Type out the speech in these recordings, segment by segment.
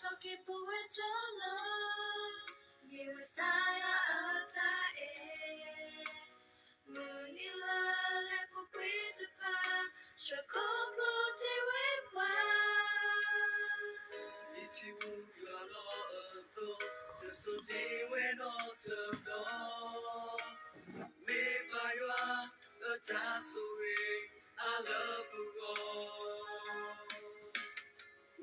ထီၣ်က့ၤပဝဲတလၢ မ့ၢ်ဝဲစါယွၤအတၢ်အဲၣ်, မုၢ်နံၤလၢလဲၤပူၤကွံာ်တဖၣ် ဆှၢခီဖျိတ့ၢ်ဝဲပှၤ, ယထံၣ်ဝဲယွၤလီၤအသိး တစိၤတ့ၢ်ဝဲနီတဘျီ, မ့ၢ်ဘၣ်ယွၤလၢတၢ်ဆိၣ်ဂ့ၤအါလၢပဂီၢ်.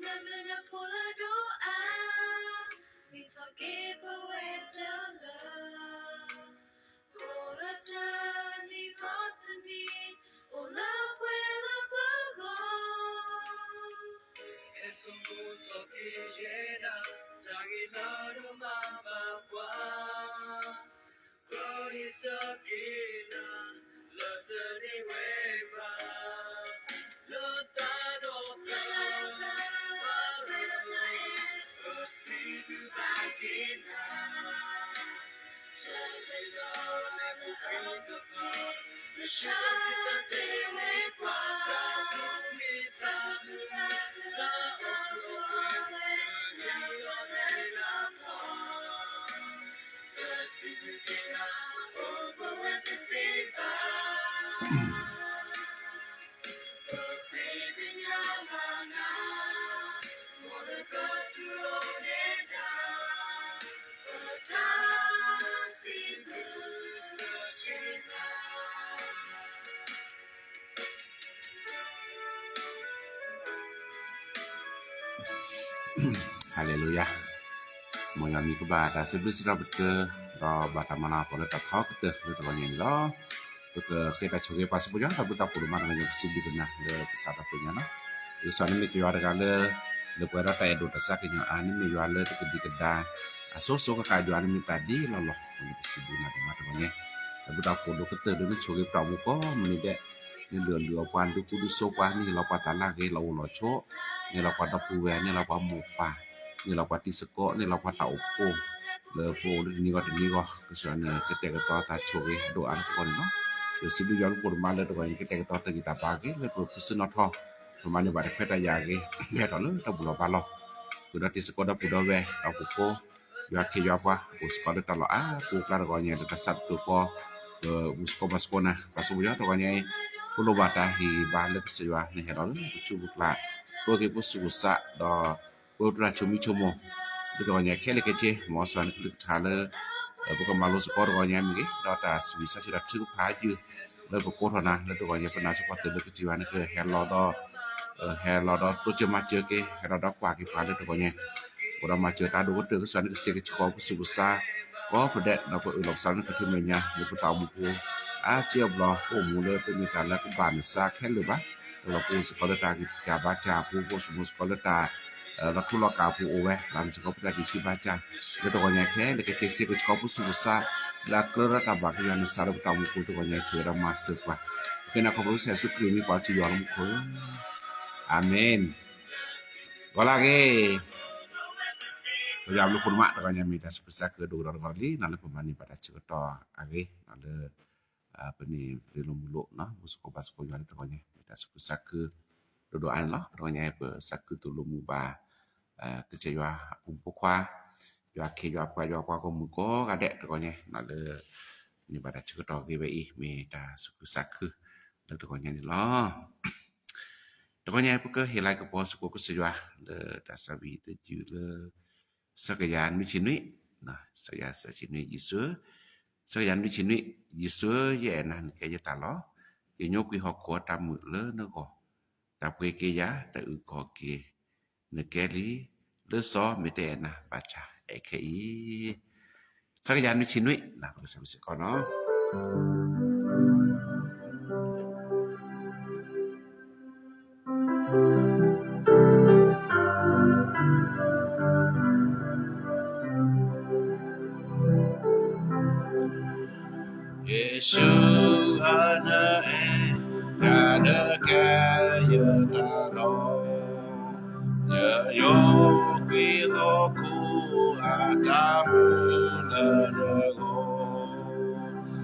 နမ့ၢ်နဖိလၢဒိၣ်အါ, ဂံၢ်ထီၣ်က့ၤပဝဲတလၢ, အိၣ်လၢတနံၤဂီၢ်တနံၤ, အိၣ်လၢပှဲၤလၢပဂီၢ်, ဟဲစိာ်မိၣ်ထီၣ်က့ၤယဲဒၣ် တၢ်ဂ့ၤလၢဒိၣ်မးဘၣ်ပှၤ ပယီၤစက့နၤ လၢတန့ၢ်ဝဲဘၣ် လၢသးဒီဖျၢၣ် ပစံးဘျုးဘၣ်က့ၤနၤ ဆၢကတီၢ်လၢပကြၢးတဖၣ် နဆှၢဆံးစၢ်တ့ၢ်ဝဲပှၤ တၢ်အိၣ်ဖှိၣ်ဝဲ တၢ်အိၣ်ဖှိၣ်ဝဲ တၢ်လီၤဝဲလၢ ဟါလ့လူယၤ, မ်ယွၤမံၤကဘၣ်တၢ်စံးဘျုးစံးထီၣ်ပတြၢၤ ဒီးဘၣ်တၢ်မၤလၤကပီၤလၢတၢ်ထီကတၢၢ်လၢတဂီၤညါန့ၣ်လီၤ. ပကဃ့တၢ်ဆိၣ်ဂ့ၤပှၤစံးပယီၤ တၢ်ဘျုးတၢ်ဖှိၣ်ဒိၣ်မးတဂီၤညါ ပစံးဘျုးက့ၤနၤလၢကစၢ်ဒီးပညါလီၤ. ယကစၢ်န့ၣ်မ့ၢ်က့ၤယွၤတဂၤလၢ လၢပှဲၤဒီးတၢ်အဲၣ်ဒိးတၢ်ဆါကညီၤအါ နမ့ၢ်ယွၤလၢတကဒံကဒါ အစိၤစိၤဃၣ်ဃၣ်ယွၤန့ၣ်မ့ၢ်တၢ်ဒ်လီၢ်လီၢ် ပစံးဘျုးနၤဒိၣ်မးတဂီၤညါ, တၢ်ဘျုးတၢ်ဖှိၣ်ဒိၣ်ကတၢၢ်ဒိၣ်န့ၣ်ဆိၣ်ဂ့ၤပတၢ်အိၣ်မူကိးမုၢ်နံၤဒဲး, နဒုးအီၣ်ဒုးအီပှၤ နဒုးဃုဒုးစိပှၤ နဟ့ၣ်လီၤပှၤတၢ်လၢအဂ့ၤလီၤအိၣ်လီၤဆိး, နဟ့ၣ်လီၤပှၤဒီပုၢ်ဝဲၢ် နဟ့ၣ်လီၤပှၤမိၢ်ပၢ်, နဟ့ၣ်လီၤပှၤတံၤသကိး နဟ့ၣ်လီၤပှၤတၢ်အိၣ်ဖှိၣ် လၢပအိၣ်လၢတနံၤဂီၢ်တနံၤဂီၢ် ကစၢ်န့ၣ် ကတဲာ်ကတီၤတၢ်ဆိၣ်ဂ့ၤအဒိၣ်အါလၢပဂီၢ်န့ၣ်လီၤ. ယစံးဘျုးယွၤလၢပအိၣ်ဒိၣ်မးလၢတဂီၤအံၤ ကတဲာ်ကတီၤတၢ်ဂံၢ်တၢ်ဘါအဂ့ၤ လၢပဖုစၢနီၣ်ထီၣ် ပမၤန့ၢ်ဘၣ်တၢ်ခွဲးတၢ်ယာ်အဂ့ၤ ဟဲထီၣ်လၢတၢ်ဘူၣ်လီၤဘါလီၤ, ဃုာ်ဒီးတံၤသကိးဒီပုၢ်ဒီဝဲၢ် တၢ်အိၣ်ဖှိၣ်ဖိ ယွၤခ့ယွၤပှၤ အိၣ်စ့ၢ်ကီးလၢတၢ်လီၢ်အါပူၤအကျါတဂီၤညါ လၢတၢ်ဆၢကတီၢ်ဃီ ပမူစ့ၢ်ကီးဘၣ်စ့ၢ်ကီးနၤ ပှၤစံးပယီၤတဂီၤညါအံၤ ပလိၣ်ဘၣ်တၢ်ဟ့ၣ်ဂံၢ်ဘါလၢကစၢ်ယွၤ နဟဲလီၤလၢပဆူပကျါ ပအိၣ်က့ၤပသူၣ်ပသးဒီး ပအိၣ်တၢ်ဆိမိၣ်ဆိကမိၣ် လၢတဂီၤညါခဲလၢာ်ခဲဆ့ မ်စီၤန့ၣ်ကလုၢ်ကထါလၢ ပကမၤလိစ့ၢ်ကီးတဂီၤညါမ့ၢ်ဂ့ၤ ဒီးတၢ်ဆူးဝံၤဆါဆံးဒီးထုကဖၣ်ယုၢ် လၢပကိးထီၣ်နၤ လၢတဂီၤညါ ပနာ်စ့ၢ်ကီးသုးလၢကစၢ်ယွၤန့ၣ်ကဟဲလီၤဒီး ဟဲလီၤဒီးတိစၢၤမၤစၢၤက့ၤ ဟဲလီၤဒီးကွၢ်က့ၤပှၤလၢတဂီၤညါ အိၣ်ဒီးမၤစၢၤတၢ်ဒိၣ်ကတၢၢ် ကစၢ်န့ၣ်ကစ့ၢ်ကဆှီပသူၣ်ပသး ကိးဖုဒဲး ဒီးပအၢၣ်လီၤပသးလၢနကထူမဲာ်ညါ လၢပတၢ်အိၣ်မူပူၤ အါစုအါဘျီ ပအိၣ်မူလၢပမ့ၢ်တၢ်လၢကဘၣ်နစၢ်ခဲလၢာ်ဘၣ် တဘျီပအိၣ်စ့ၢ်ကီးလၢတၢ်ဂံၢ်တၢ်ဘါစၢ်အပူၤ ပအိၣ်စ့ၢ်ကီးလၢတၢ် လီၤထူလီၤကၣ်အပူၤအိၣ်ဝဲ လၢနစ့ၢ်ကီးပတၢ်ဂံၢ်ဆံးဘါစၢ် လၢတဂီၤညါခဲလၢာ်ခဲဆ့ စ့ၢ်ကဆှီပသူၣ်ပသး လၢအကြၢးဒီးတၢ်ဘၣ်ကစၢ်ယွၤနစၢ်လၢပတၢ်အိၣ်မူပူၤတဂီၤညါ ဆိၣ်ဂ့ၤဒီးမၤစၢၤပှၤ ဃ့နၤခီဖျိကစၢ်ယ့ၣ်ၡူးခရံာ်မံၤ ပှၤစံးယွၤလၢမူခိၣ် အၤမ့ၣ် ဂီၤလၢအဂ့ၤ စီၤယွၤဘျုးဖှိၣ်ဒိၣ်မး တဂီၤညါမ့ၢ်တၢ်သူၣ်ခုသးခုဒိၣ်ကဒီးတဂီၤလံ လၢပမၤန့ၢ်ဘၣ်တၢ်ဆၢကတီၢ်အဂ့ၤ လၢ ပန့ၢ်ရ့လိာ်မုာ်လိာ် မူစ့ၢ်ကီးဘၣ်စ့ၢ်ကီးယွၤလၢတဂီၤညါ မ့ၢ်တၢ်သူၣ်ခုသးခု ဒိၣ်ဒိၣ်အါန့ၣ်လီၤ. တဂီၤညါပသးခုသိၣ်လိမုာ်ဘၣ် ကစၢ်ယွၤအဖိမုၣ်ဖိခွါ ယွၤခ့ယွၤပှၤယွၤပှၤဂီၢ်မုၢ်ကိးဂၤဒဲး တဂီၤညါ လၢ န့ၢ်ဘၣ်တၢ်ဆၢကတီၢ်ဂ့ၤဝဲအံၤ မ့ၢ်တၢ်သူၣ်ခုသးခု လၢတဂီၤညါန့ၣ်လီၤ. တဂီၤညါပကဟ့ၣ်လၤကပီၤစ့ၢ်ကီးကစၢ်ယွၤ လၢတၢ်သးဝံၣ်တယုၢ်လၢ စကယၤနွံဆံနွံ, စကယၤနွံဆံနွံ, ယ့ၣ်ၡူး, စကယၤနွံဆံနွံ, ယ့ၣ်ၡူးယအဲၣ်နၤ နကဲယတၢ်လီၤ. ယညိကွံာ်ဟီၣ်ခိၣ်အတၢ်မုာ်လၢနဂီၢ်, တၢ်ပှ့ၤက့ၤယၤ တၢ်အုၣ်ကီၤက့ၤ နကဲလံ, လၢစီၤမ့ၢ်တအဲၣ်နၤ ဘၣ်ဆၣ်အဲၣ်ခဲအံၤ စကယၤနွံဆံနွံ ပကစၢ်မ့ၢ်စ့ၢ်ကီးနီၤ ယ့ၣ်ၡူးဧၢ နအဲၣ်ယၤ နကဲယတၢ်လီၤ. ယညိကွံာ်ဟီၣ်ခိၣ်အတၢ်မုာ်လၢ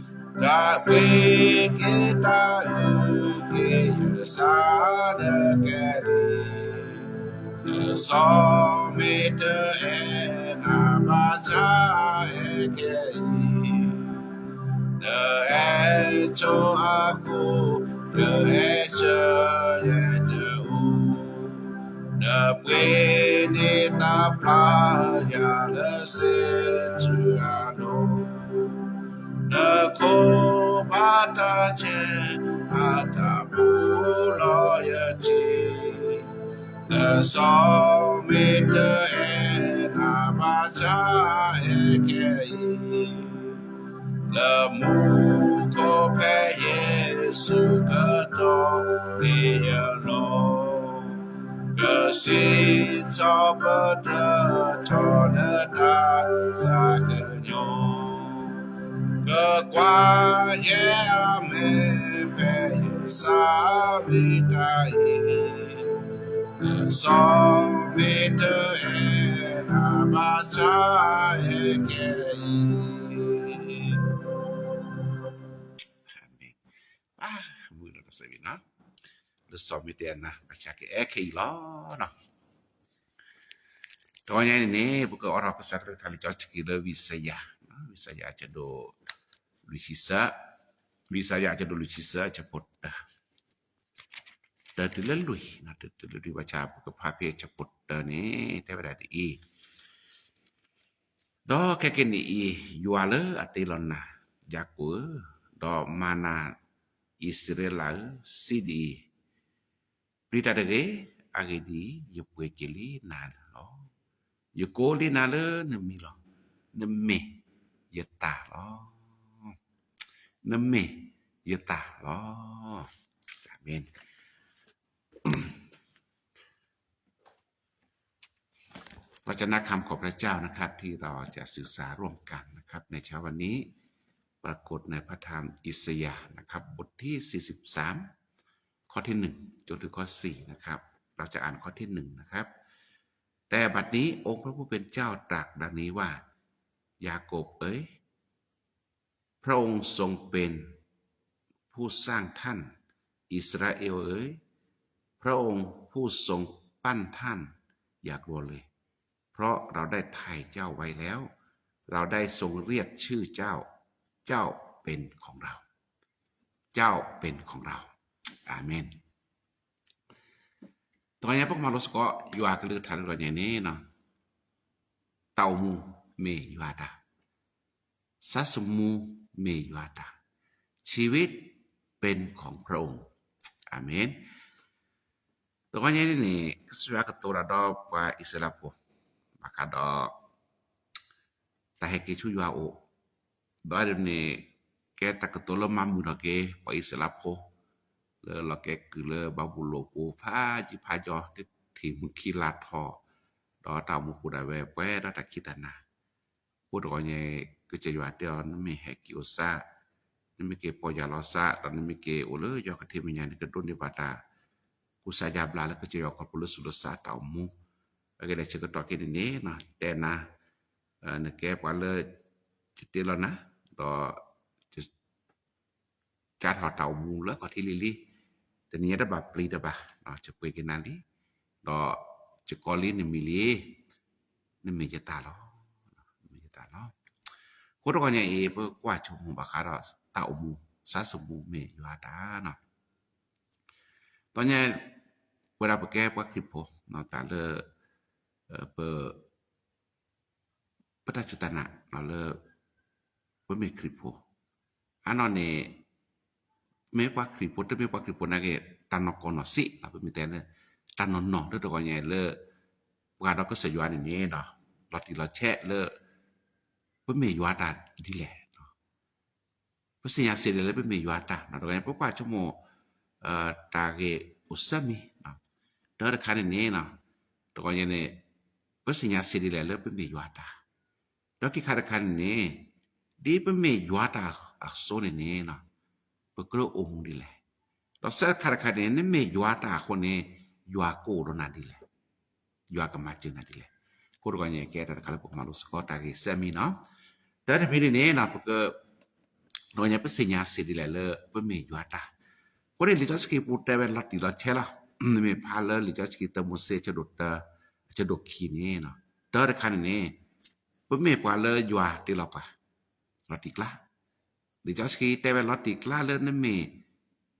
နဂီၢ်, တၢ်ပှ့ၤက့ၤတၢ်အုၣ်က့ၤယၤ နကဲလံ, လၢစီၤ မ့ၢ်တအဲၣ်နၤဘၣ်ဆၣ်ဟဲခဲအံၤ, နအဲၣ်ဆိအဃိ, နအဲၣ်ဆၢယဲတအိၣ်, နပှ့ၤန့ၢ်တၢ်ဖျါယၤလၢစ့ဆူအလိၤ, နခိးဘၣ်တၢ်ဆဲးအတၢ်ပူၤလီၤယထံၣ် နစီၤမ့ၢ်တအဲၣ်နၤဘၣ်ဆၣ်ဟဲခဲအံၤ, လၢမူခိၣ်ဖဲယ့ၣ်ၡူးကတီၢ်န့ၣ်ယလီၤ, ကစံးထီၣ်ပတြၢၤထီၣ်လၢတၢ်သးကညီၤ ကကွၢ်ယဲအမဲာ်ဖဲယစၢ်မ့ၢ်တၢ်အံၤ, နစီၤမ့ၢ်တအဲၣ်နၤဘၣ်ဆၣ်ဟဲခဲအံၤ. မုၢ်လီၤတစဲးဝံၤနီၤ, လၢစီၤမ့ၢ်တအဲၣ်နၤဘၣ်ဆၣ်ကအဲၣ်ခဲအံၤလီၤနီၤ. တနံၤအံၤန့ၣ်န့ၣ် ပကအီထီၣ်ကစၢ်ကလုၢ်ကထါလံာ်စီဆှံလၢဝံယၡါယၤ, ဝံယၡါယၤအဆၢဒိၣ်လွံၢ်ဆံသၢ, ဝံယၡါယၤအဆၢဒိၣ်လွံၢ်ဆံသၢ အဆၢဖိတၢ, တၢတုၤလၢလွံၢ်, တၢတုၤလၢလွံၢ်ဘၣ်ဆၣ် ပကဖးဖဲအဆၢဖိတၢန့ၣ် တဲဝဲဒၣ်ဒ်အံၤ, ဒီးခဲကနံၣ်အံၤ ယွၤလၢအတ့လီၤနၤ, ယၤကိာ်ဧၢ, ဒီးမၤနၤ, အံၣ်စရ့လးဧၢ, စံးဒ်အံၤ, ပျံၤတၢ်တဂ့ၤ, အဂ့ၢ်ဒ်အံၤ, ယပှ့ၤက့ၤလံနၤလီၤ. ယကိးလံနၤလၢနမံၤလီၤ. နမ့ၢ်ယတၢ်လီၤ. နမ့ၢ်ယတၢ်လီၤ. အၤမ့ၣ်. เราจะนักคำของพระเจ้านะครับที่เราจะศึกษาร่วมกันนะครับในเช้าวันนี้ ปรากฏในพระธรรมอิสยาห์นะครับบทที่สี่สิบสาม ข้อที่หนึ่ง จนถึงข้อสี่นะครับ เราจะอ่านข้อที่หนึ่งนะครับ แต่บัดนี้องค์พระผู้เป็นเจ้าตรัสดังนี้ว่า ยาโคบเอ๋ย พระองค์ทรงเป็นผู้สร้างท่าน อิสราเอลเอ๋ย พระองค์ผู้ทรงปั้นท่าน อย่ากลัวเลย เพราะเราได้ไถ่เจ้าไว้แล้ว เราได้ทรงเรียกชื่อเจ้า เจ้าเป็นของเรา เจ้าเป็นของเรา อาเมน. တနံၤအံၤ ပကမၤလိစ့ၢ်ကီး ယွၤကလုၢ်ကထါလၢတနံၤအံၤန့ၣ်, တၢ်အိၣ်မူမ့ၢ်ယွၤတၢ်, စၢ်စမူမ့ၢ်ယွၤတၢ်, ชีวิตเป็นของพระองค์ อาเมน. တနံၤအံၤန့ၣ် ကစၢ်ယွၤကတိၤတၢ်ဒီး ပှၤအံၣ်စရ့လးဖိ ဘၣ်ဃးဒီး တၢ်ဟဲက့ၤဆူယွၤအအိၣ်, ဒီးအဒိန့ၣ် ကဲတၢ်ကတိၤလၢမၤမုာ်ထီၣ်က့ၤ ပှၤအံၣ်စရ့လးဖိ လၢလီၤကဲကုၢ်လၢဘၤဘူလိၣ်ပူၤ ဖးယံာ်ဖးယီၤ တထံၣ်မုၢ်ခံလါထီၣ်, ဒီးတၢ်အိၣ်မူပူၤဒၣ်ဝဲ ပှဲၤဒီးတၢ်ခံးတၢ်နၤ, အဃိတနံၤအံၤ ကစၢ်ယွၤတဲအီၤ နမ့ၢ်ဟဲက့ၤအိၣ်စၢ်, နမ့ၢ်က့ၤပီၢ်ယၢ်လီၤစၢ် ဒီးနမ့ၢ်က့ၤအိၣ်လၢယွၤကထ့ၣ်မဲာ်ညါန့ၣ် ကဒိးန့ၢ်ဘၣ်တၢ်ကူစါယါဘျါလၢကစၢ်ယွၤခီဖျိလၢသူၣ်လၢသးတၢ်အိၣ်မူ, အဂ့ၢ်ဒ်အံၤ ဆၢကတီၢ်ခဲအံၤန့ၣ်န့ၣ် တဲနၤ, နကဲပှၤလၢ ယတ့လီၤနၤ, ဒီး ကးထီၣ်တၢ်အိၣ်မူလၢအခီၣ်ထံးလံၤလံၤ, တနံၤညါတဘၣ်ပျံၤတဘၣ်, ယပှ့ၤက့ၤနၤလံ, ဒီးယကိးလံနမံၤလံ, နမ့ၢ်ယတၢ်လီၤ. နမ့ၢ်ယတၢ်လီၤ. အဃိတနံၤအံၤ ပကွၢ်ဆိကမိၣ်ဘၣ်ဃးဒီးတၢ်အိၣ်မူ စၢ်စမူမ့ၢ်ယွၤတၢ်နီၤ. တနံၤအံၤ ပဝဲဒၣ်ပကဲပှၤခရံာ်ဖိ, တၢ်လၢ ပ ပတၢ်စူၢ်တၢ်နာ်လၢ ပမ့ၢ်ခရံာ်ဖိ, အနီၢ်န့ၣ် မ့ၢ်ပှၤခရံာ်ဖိ တမ့ၢ်ပှၤခရံာ်ဖိနာ်က့ တၢ်နီၢ်ကီၢ်နီၢ်စံး ပမ့ၢ်တဲလၢ တၢ်နီၢ်နီၢ်လၢတဂီၤညါလၢ ပှၤဒီးကစၢ်ယွၤန့ၣ်န့ၣ် လီၤတံၢ်လီၤဆဲးလၢ ပမ့ၢ်ယွၤတၢ်ဒ်လဲၣ် ပသ့ၣ်ညါစ့ၢ်ဒ်လဲၣ်လၢပမ့ၢ်ယွၤတၢ်, တဂီၤညါ ပကွၢ်ဆိကမိၣ် တၢ်ဂ့ၢ်အိၣ်ဆၢမံၤ, တၢ်တခါန့ၣ်န့ၣ် တဂီၤညါန့ၣ် ပသ့ၣ်ညါစ့ၢ်ဒ်လဲၣ်လၢပမ့ၢ်ယွၤတၢ်, ဒီးခံခါတခါန့ၣ်န့ၣ် ဒ်ပမ့ၢ်ယွၤတၢ်အသိးန့ၣ်န့ၣ် ပကြၢးအိၣ်မူဒ်လဲၣ်, ဒီးသၢခါတခါန့ၣ် နမ့ၢ်ယွၤတၢ်အဃိန့ၣ် ယွၤကအိၣ်ဒီးနၤဒ်လဲၣ် ယွၤကမၤစၢၤနၤဒ်လဲၣ်. အဃိတဂီၤညါ ကဲတၢ်တခါလၢပကမၤလိစ့ၢ်ကီးတၢ်ဂ့ၢ်ဆၢမံၤနီၤ. တၢ်တမံၤန့ၣ်န့ၣ် ပက တဂီၤညါ ပသ့ၣ်ညါစ့ၢ်ဒ်လဲၣ်လၢပမ့ၢ်ယွၤတၢ်, အဃိန့ၣ် လံာ်စီဆှံပူၤတဲဝဲလီၤတံၢ်လီၤဆဲးလီၤ. နမ့ၢ်ဖးလၢလံာ်စီဆှံ တၢမိၤၡ့ အဆၢဒိၣ်တၢ, အ ဆၢဒိၣ်ခံန့ၣ်, တၢတခါန့ၣ်န့ၣ်, ပမ့ၢ်ပှၤလၢယွၤတ့လီၤပှၤ လီၤတံၢ်ကျါ, လံာ်စီဆှံတဲဝဲလီၤတံၢ်ကျါလၢနမ့ၢ်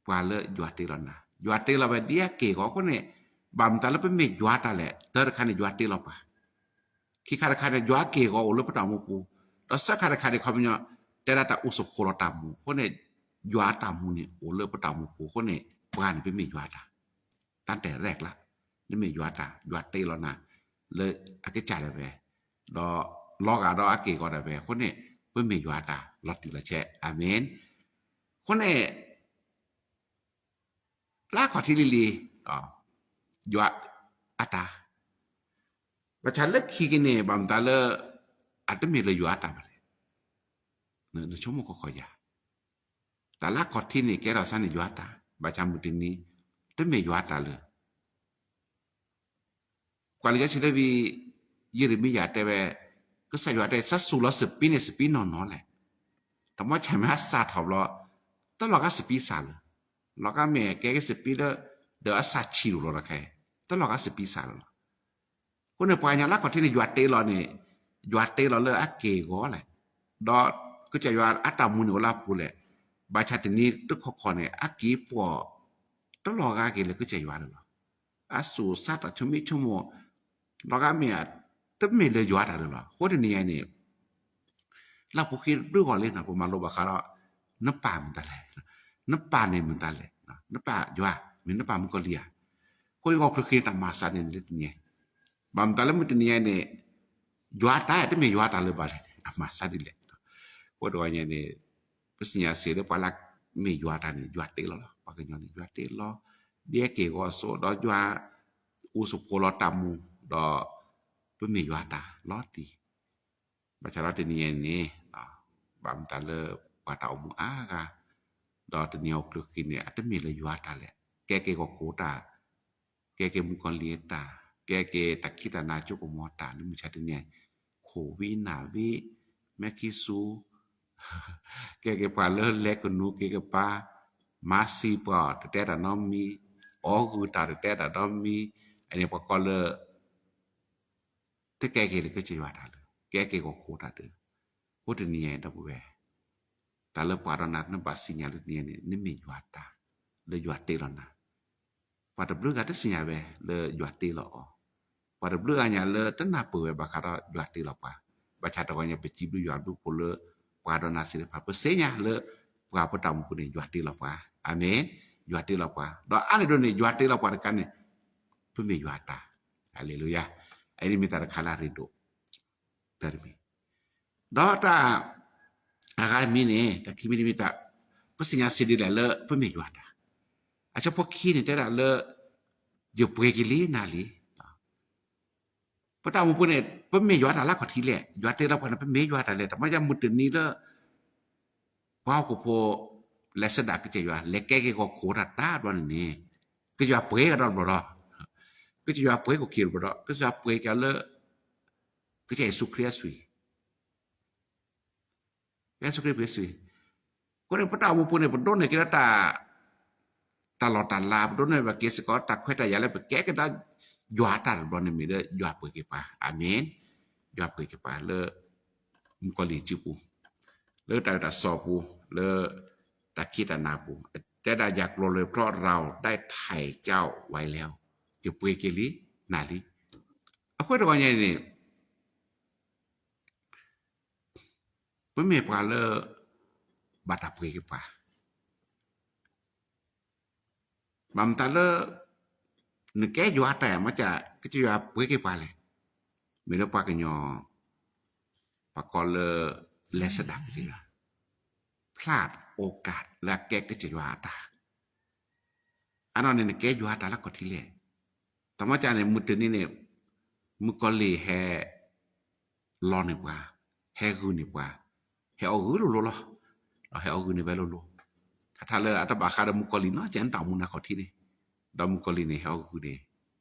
ပှၤလၢယွၤတ့လီၤနၤ, ယွၤတ့လီၤဝဲဒ်အက့ၢ်အဂီၤအဃိန့ၣ်, ဘၣ်မတၤလၢပမ့ၢ်ယွၤတၢ်လဲၣ်, တၢတခါန့ၣ် ယွၤတ့လီၤပှၤ ခံခါတခါန့ၣ် ယွၤအက့ၢ်အဂီၤအိၣ်လၢပတၢ်အိၣ်မူပူၤ, ဒီးသၢခါတခါန့ၣ် ခီပညီ တဲဒၣ်တၢ်အိၣ်ဆိးခိးလီၤတၢ်မူအဃိန့ၣ်, ယွၤအတၢ်မူန့ၣ်အိၣ်လၢပတၢ်အိၣ်မူပူၤအဃိန့ၣ်, ပှၤန့ၣ်ပမ့ၢ်ယွၤတၢ်, တၢ်တဲရဲၣ်ကျါ, နမ့ၢ်ယွၤတၢ် ယွၤတ့လီၤနၤ လၢအကစၢ်ဒၣ်ဝဲ, ဒီးလီၤဂာ်ဒီးအက့ၢ်အဂီၤဒၣ်ဝဲအဃိန့ၣ်, ပမ့ၢ်ယွၤတၢ်လီၤတံၢ်လီၤဆဲး, အၤမ့ၣ်. အဃိန့ၣ် လၢအခီၣ်ထံးလံၤလံၤ, ယွၤအတၢ်, ဘၣ်ဆၣ်လၢခံက့ၤန့ၣ် ဘၣ်မတၤလၢ အတမ့ၢ်လၢယွၤအတၢ်ဘၣ်လဲၣ်, နဆိကမိၣ်ခီခီယၤ, တၢ်လၢအခီၣ်ထံးန့ၣ် ကဲထီၣ်စ့ၢ်န့ၣ်ယွၤအတၢ်, ဘၣ်ဆၣ်မုၢ်တနံၤ တမ့ၢ်ယွၤအတၢ်လၢ ကွၢ်လံာ်စီဆှံလၢဝံ ယံးရမံယၤတဲဝဲ, ကစၢ်ယွၤတဲ စးဆူၣ်လီၤစပံးန့ၣ် စပံးနီၢ်နီၢ်လဲၣ်, တမီၤဆၣ်မ့ၢ်ဟးစၢ်ထီၣ်ဘျီ, တလီၤဂာ်စပံးစၢ်လၢၤ, လီၤဂာ်မ့ၢ်ကဲက့ၤစပံးလၢ ဒီးအစၢ်ဆံၣ်လိာ်လီၤတခါ, တလီၤဂာ်စပံးစၢ်လၢၤလီၤ. အဃိန့ၣ် ပှၤကညီလၢအခီၣ်ထံးန့ၣ် ယွၤတ့လီၤန့ၣ်, ယွၤတ့လီၤလၢအက့ၢ်အဂီၤလဲၣ်, ဒီးကစၢ်ယွၤအတၢ်မူန့ၣ်အိၣ်လၢအပူၤလဲၣ်, ဘၣ်ဆၣ်တနံၤတခီခီန့ၣ် အက့ၢ်ပှီၢ် တလီၤဂာ်က့ၤလၢကစၢ်ယွၤလၢၤလီၤ. အစူၢ်စးတၢ်ဆိမိၣ်ဆိကမိၣ်, လီၤဂာ်မ့ၢ်ဧါ, တမ့ၢ်လၢယွၤတၢ်လၢၤလီၤ. အဃိတနံၤအံၤန့ၣ် လၢပူၤဃ့တဘျုးဂီၢ်လံန့ၣ် ပမၤလိဘၣ်ဃးဒီး နပၢ်မတၤလဲၣ်, နပၢ်န့ၣ်မတၤလဲၣ်, နပၢ်ယွၤ, မ့ၢ်နပၢ်မုၣ်ကီၤလံၢ်ဧါ, အဃိယဂီၢ်ချၢဃ့တၢ်မၤစၢ်န့ၣ်လၢတနံၤအံၤ, ဘၣ်မတၤလၢမုၢ်တနံၤအံၤန့ၣ် ယွၤတၢ်တမ့ၢ်ယွၤတၢ်လၢၤဘၣ်လဲၣ်, အမၤစၢ်ဒ်လဲၣ်. အဃိတဂီၢ်ညါန့ၣ် ပသ့ၣ်ညါစ့ၢ်လၢပှၤလၢမ့ၢ်ယွၤတၢ်န့ၣ် ယွၤတ့လီၤလီၤ. ပှၤကညီန့ၣ် ယွၤတ့လီၤ, ဒ်အက့ၢ်အဂီၤအသိး ဒီးယွၤအိၣ်ဆိးခိးလီၤတၢ်မူ, ဒီးပမ့ၢ်ယွၤတၢ်လီၤတံၢ် ဘၣ်ဆၣ်ဒီးတနံၤအံၤန့ၣ် ဘၣ်မတၤလၢပှၤတၢ်အိၣ်မူအါဂၤ, ဒီးတနံၤအံၤအိၣ်ချၢဃ့န့ၣ် အတမ့ၢ်လၢယွၤတၢ်လဲၣ်, ကဲက့ၤဟီၣ်ခိၣ်တၢ်, ကဲက့ၤမုၣ်ကီၤလံၢ်အတၢ်, ကဲက့ၤတၢ်ခံးတၢ်နၤကၠိကမီၤတၢ် လၢမုၢ်ဆါတနံၤအံၤ, ခိၣ်ဝံနၢ်ဝံ, မဲာ်ခံဆူ, ကဲက့ၤပှၤလၢလဲၤကနူၤက့ၤကပၤ, မၤစံာ်ပှၤတတဲတၢ်နီတမံၤ, အီၣ်ဂုာ်တၢ်တတဲတၢ်နီတမံၤ, အန့ၣ်ပှၤကိးလၢ တကဲက့ၤလၢကစၢ်ယွၤတၢ်လၢၤ, ကဲက့ၤဟီၣ်ခိၣ်တၢ်တၢၢ်, အဃိတနံၤအံၤဒီပုၢ်ဝဲၢ်, တၢ်လၢပှၤဒီးနၤ နဘၣ်သ့ၣ်ညါလၢတနံၤအံၤန့ၣ် နမ့ၢ်ယွၤတၢ်, လၢယွၤတ့လီၤနၤ, ပှၤတဘျုးဂၤတသ့ၣ်ညါဝဲလၢယွၤတ့လီၤအီၤ, ပှၤတဘျုးဂၤညါလၢတနၢ်ပၢၢ်ဝဲဘၣ်ဃးဒီးယွၤတ့လီၤပှၤ, ဘၣ်ဆၣ်တဂီၢ်ညါ ပစံးဘျုးယွၤဘျုးဖှိၣ်လၢ ပှၤဒီးနၤသ့ၣ်တဖၣ် ပသ့ၣ်ညါလၢ ပှၤပတၢ်အိၣ်မူပူၤန့ၣ် ယွၤတ့လီၤပှၤ, အၤမ့ၣ်, ယွၤတ့လီၤပှၤ, ဒီးအါန့ၢ်ဒိၣ်န့ၣ် ယွၤတ့လီၤပှၤတကးန့ၣ် ပမ့ၢ်ယွၤတၢ်, ဟါလ့လူယၤ, အအံၤန့ၣ်မ့ၢ်တၢ်တခါလၢအရ့ဒိၣ်, တၢ်တမံၤ, ဒီးတၢ် အဂၤတမံၤန့ၣ် တၢ်ခံမံၤတမံၤတၢ်, ပသ့ၣ်ညါစ့ၢ်ဒ်လဲၣ်လၢပမ့ၢ်ယွၤတၢ်, အဆၢဖိခံန့ၣ် တဲဒၣ်လၢ ယပှ့ၤက့ၤလံနၤလံ ပတၢ်အိၣ်မူပူၤန့ၣ် ပမ့ၢ်ယွၤတၢ်လၢခီၣ်ထံးလဲၣ်, ယွၤတ့လီၤပှၤန့ၣ် ပမ့ၢ်ယွၤတၢ်လဲၣ်, တမ့ၢ်ယမုၢ်တနံၤလၢ ပှၤဟီၣ်ခိၣ်ဖိ လဲၤဆန္ဒကစၢ်ယွၤ လဲၤကဲက့ၤဟီၣ်ခိၣ်တၢ်တဘျီန့ၣ်န့ၣ်, ကစၢ်ယွၤပှ့ၤကဒီးတဘျီဒီး, ကစၢ်ယွၤပှ့ၤက့ၤတဘျီဒီး ကစၢ်ယွၤပှ့ၤက့ၤလၢ ကစၢ်ယ့ၣ်ၡူးခရံာ်အသွံၣ် ကစၢ်ယ့ၣ်ၡူးခရံာ်ပှ့ၤသွံၣ်, အဃိန့ၣ် ပတၢ်အိၣ်မူပူၤန့ၣ် ပဒိးန့ၢ်က့ၤဒီးတၢ် တၢ်လီၢ်တၢ်လၤ, ပဒိးန့ၢ်ဘၣ်က့ၤစ့ၢ်ကီးတၢ်ခွဲးတၢ်ယာ်လၢပကဲက့ၤဒီး ယွၤတၢ်တဘျီန့ၣ်မ့ၢ်လၢယွၤပှ့ၤက့ၤပှၤ, အၤမ့ၣ်, ယွၤပှ့ၤက့ၤပှၤလၢ မုၣ်ကီၤလံၢ်စုပူၤ, လၢတၢ်အၢတၢ်သီပူၤ, လၢတၢ်ခံးတၢ်နၤပူၤ, တဲဒၣ် ယွၤကျိာ်လၢဖျီရၤ ဒၣ်ထံကၠီဝဲလဲၣ်, ယပှ့ၤက့ၤလံနၤလံ, အဃိတဂီၢ်ညါန့ၣ် ပမ့ၢ်ပှၤလၢ ဘၣ်တၢ်ပှ့ၤက့ၤပှၤ, ဘၣ်မတၤလၢ နကဲယွၤတၢ်မ့ၢ်က ကစၢ်ယွၤပှ့ၤက့ၤပှၤလဲၣ်, မ့ၢ်လၢပှၤကညီ ပှၤကိးလၢ လဲၤဆန္ဒကစၢ်ယွၤ, ဖျါအိၣ်ကၢ်လၢအကဲကစၢ်ယွၤအတၢ် အနီၢ်န့ၣ် နကဲယွၤတၢ်လၢခီၣ်ထံးလဲၣ်. တၢ်မၤကၢန့ၣ် မုၢ်တနံၤန့ၣ် မုၣ်ကီၤလံၢ်ဟဲ လီန့ၢ်ပှၤ, ဟဲဂုာ်န့ၢ်ပှၤ, ဟဲအီၣ်ဂုာ်လိၤလိၤလီၤ. ဒီးဟဲအီၣ်ဂုာ်န့ၢ်ဝဲလိၤလိၤ, ထါထါလၢအတဘၣ်ဃးဒီးမုၣ်ကီၤလံၢ်နီတစဲး နတၢ်အိၣ်မူနၤခီၣ်ထံးန့ၣ်, ဒီးမုၣ်ကီၤလံၢ်န့ၣ် ဟဲအီၣ်ဂုာ်န့ၢ်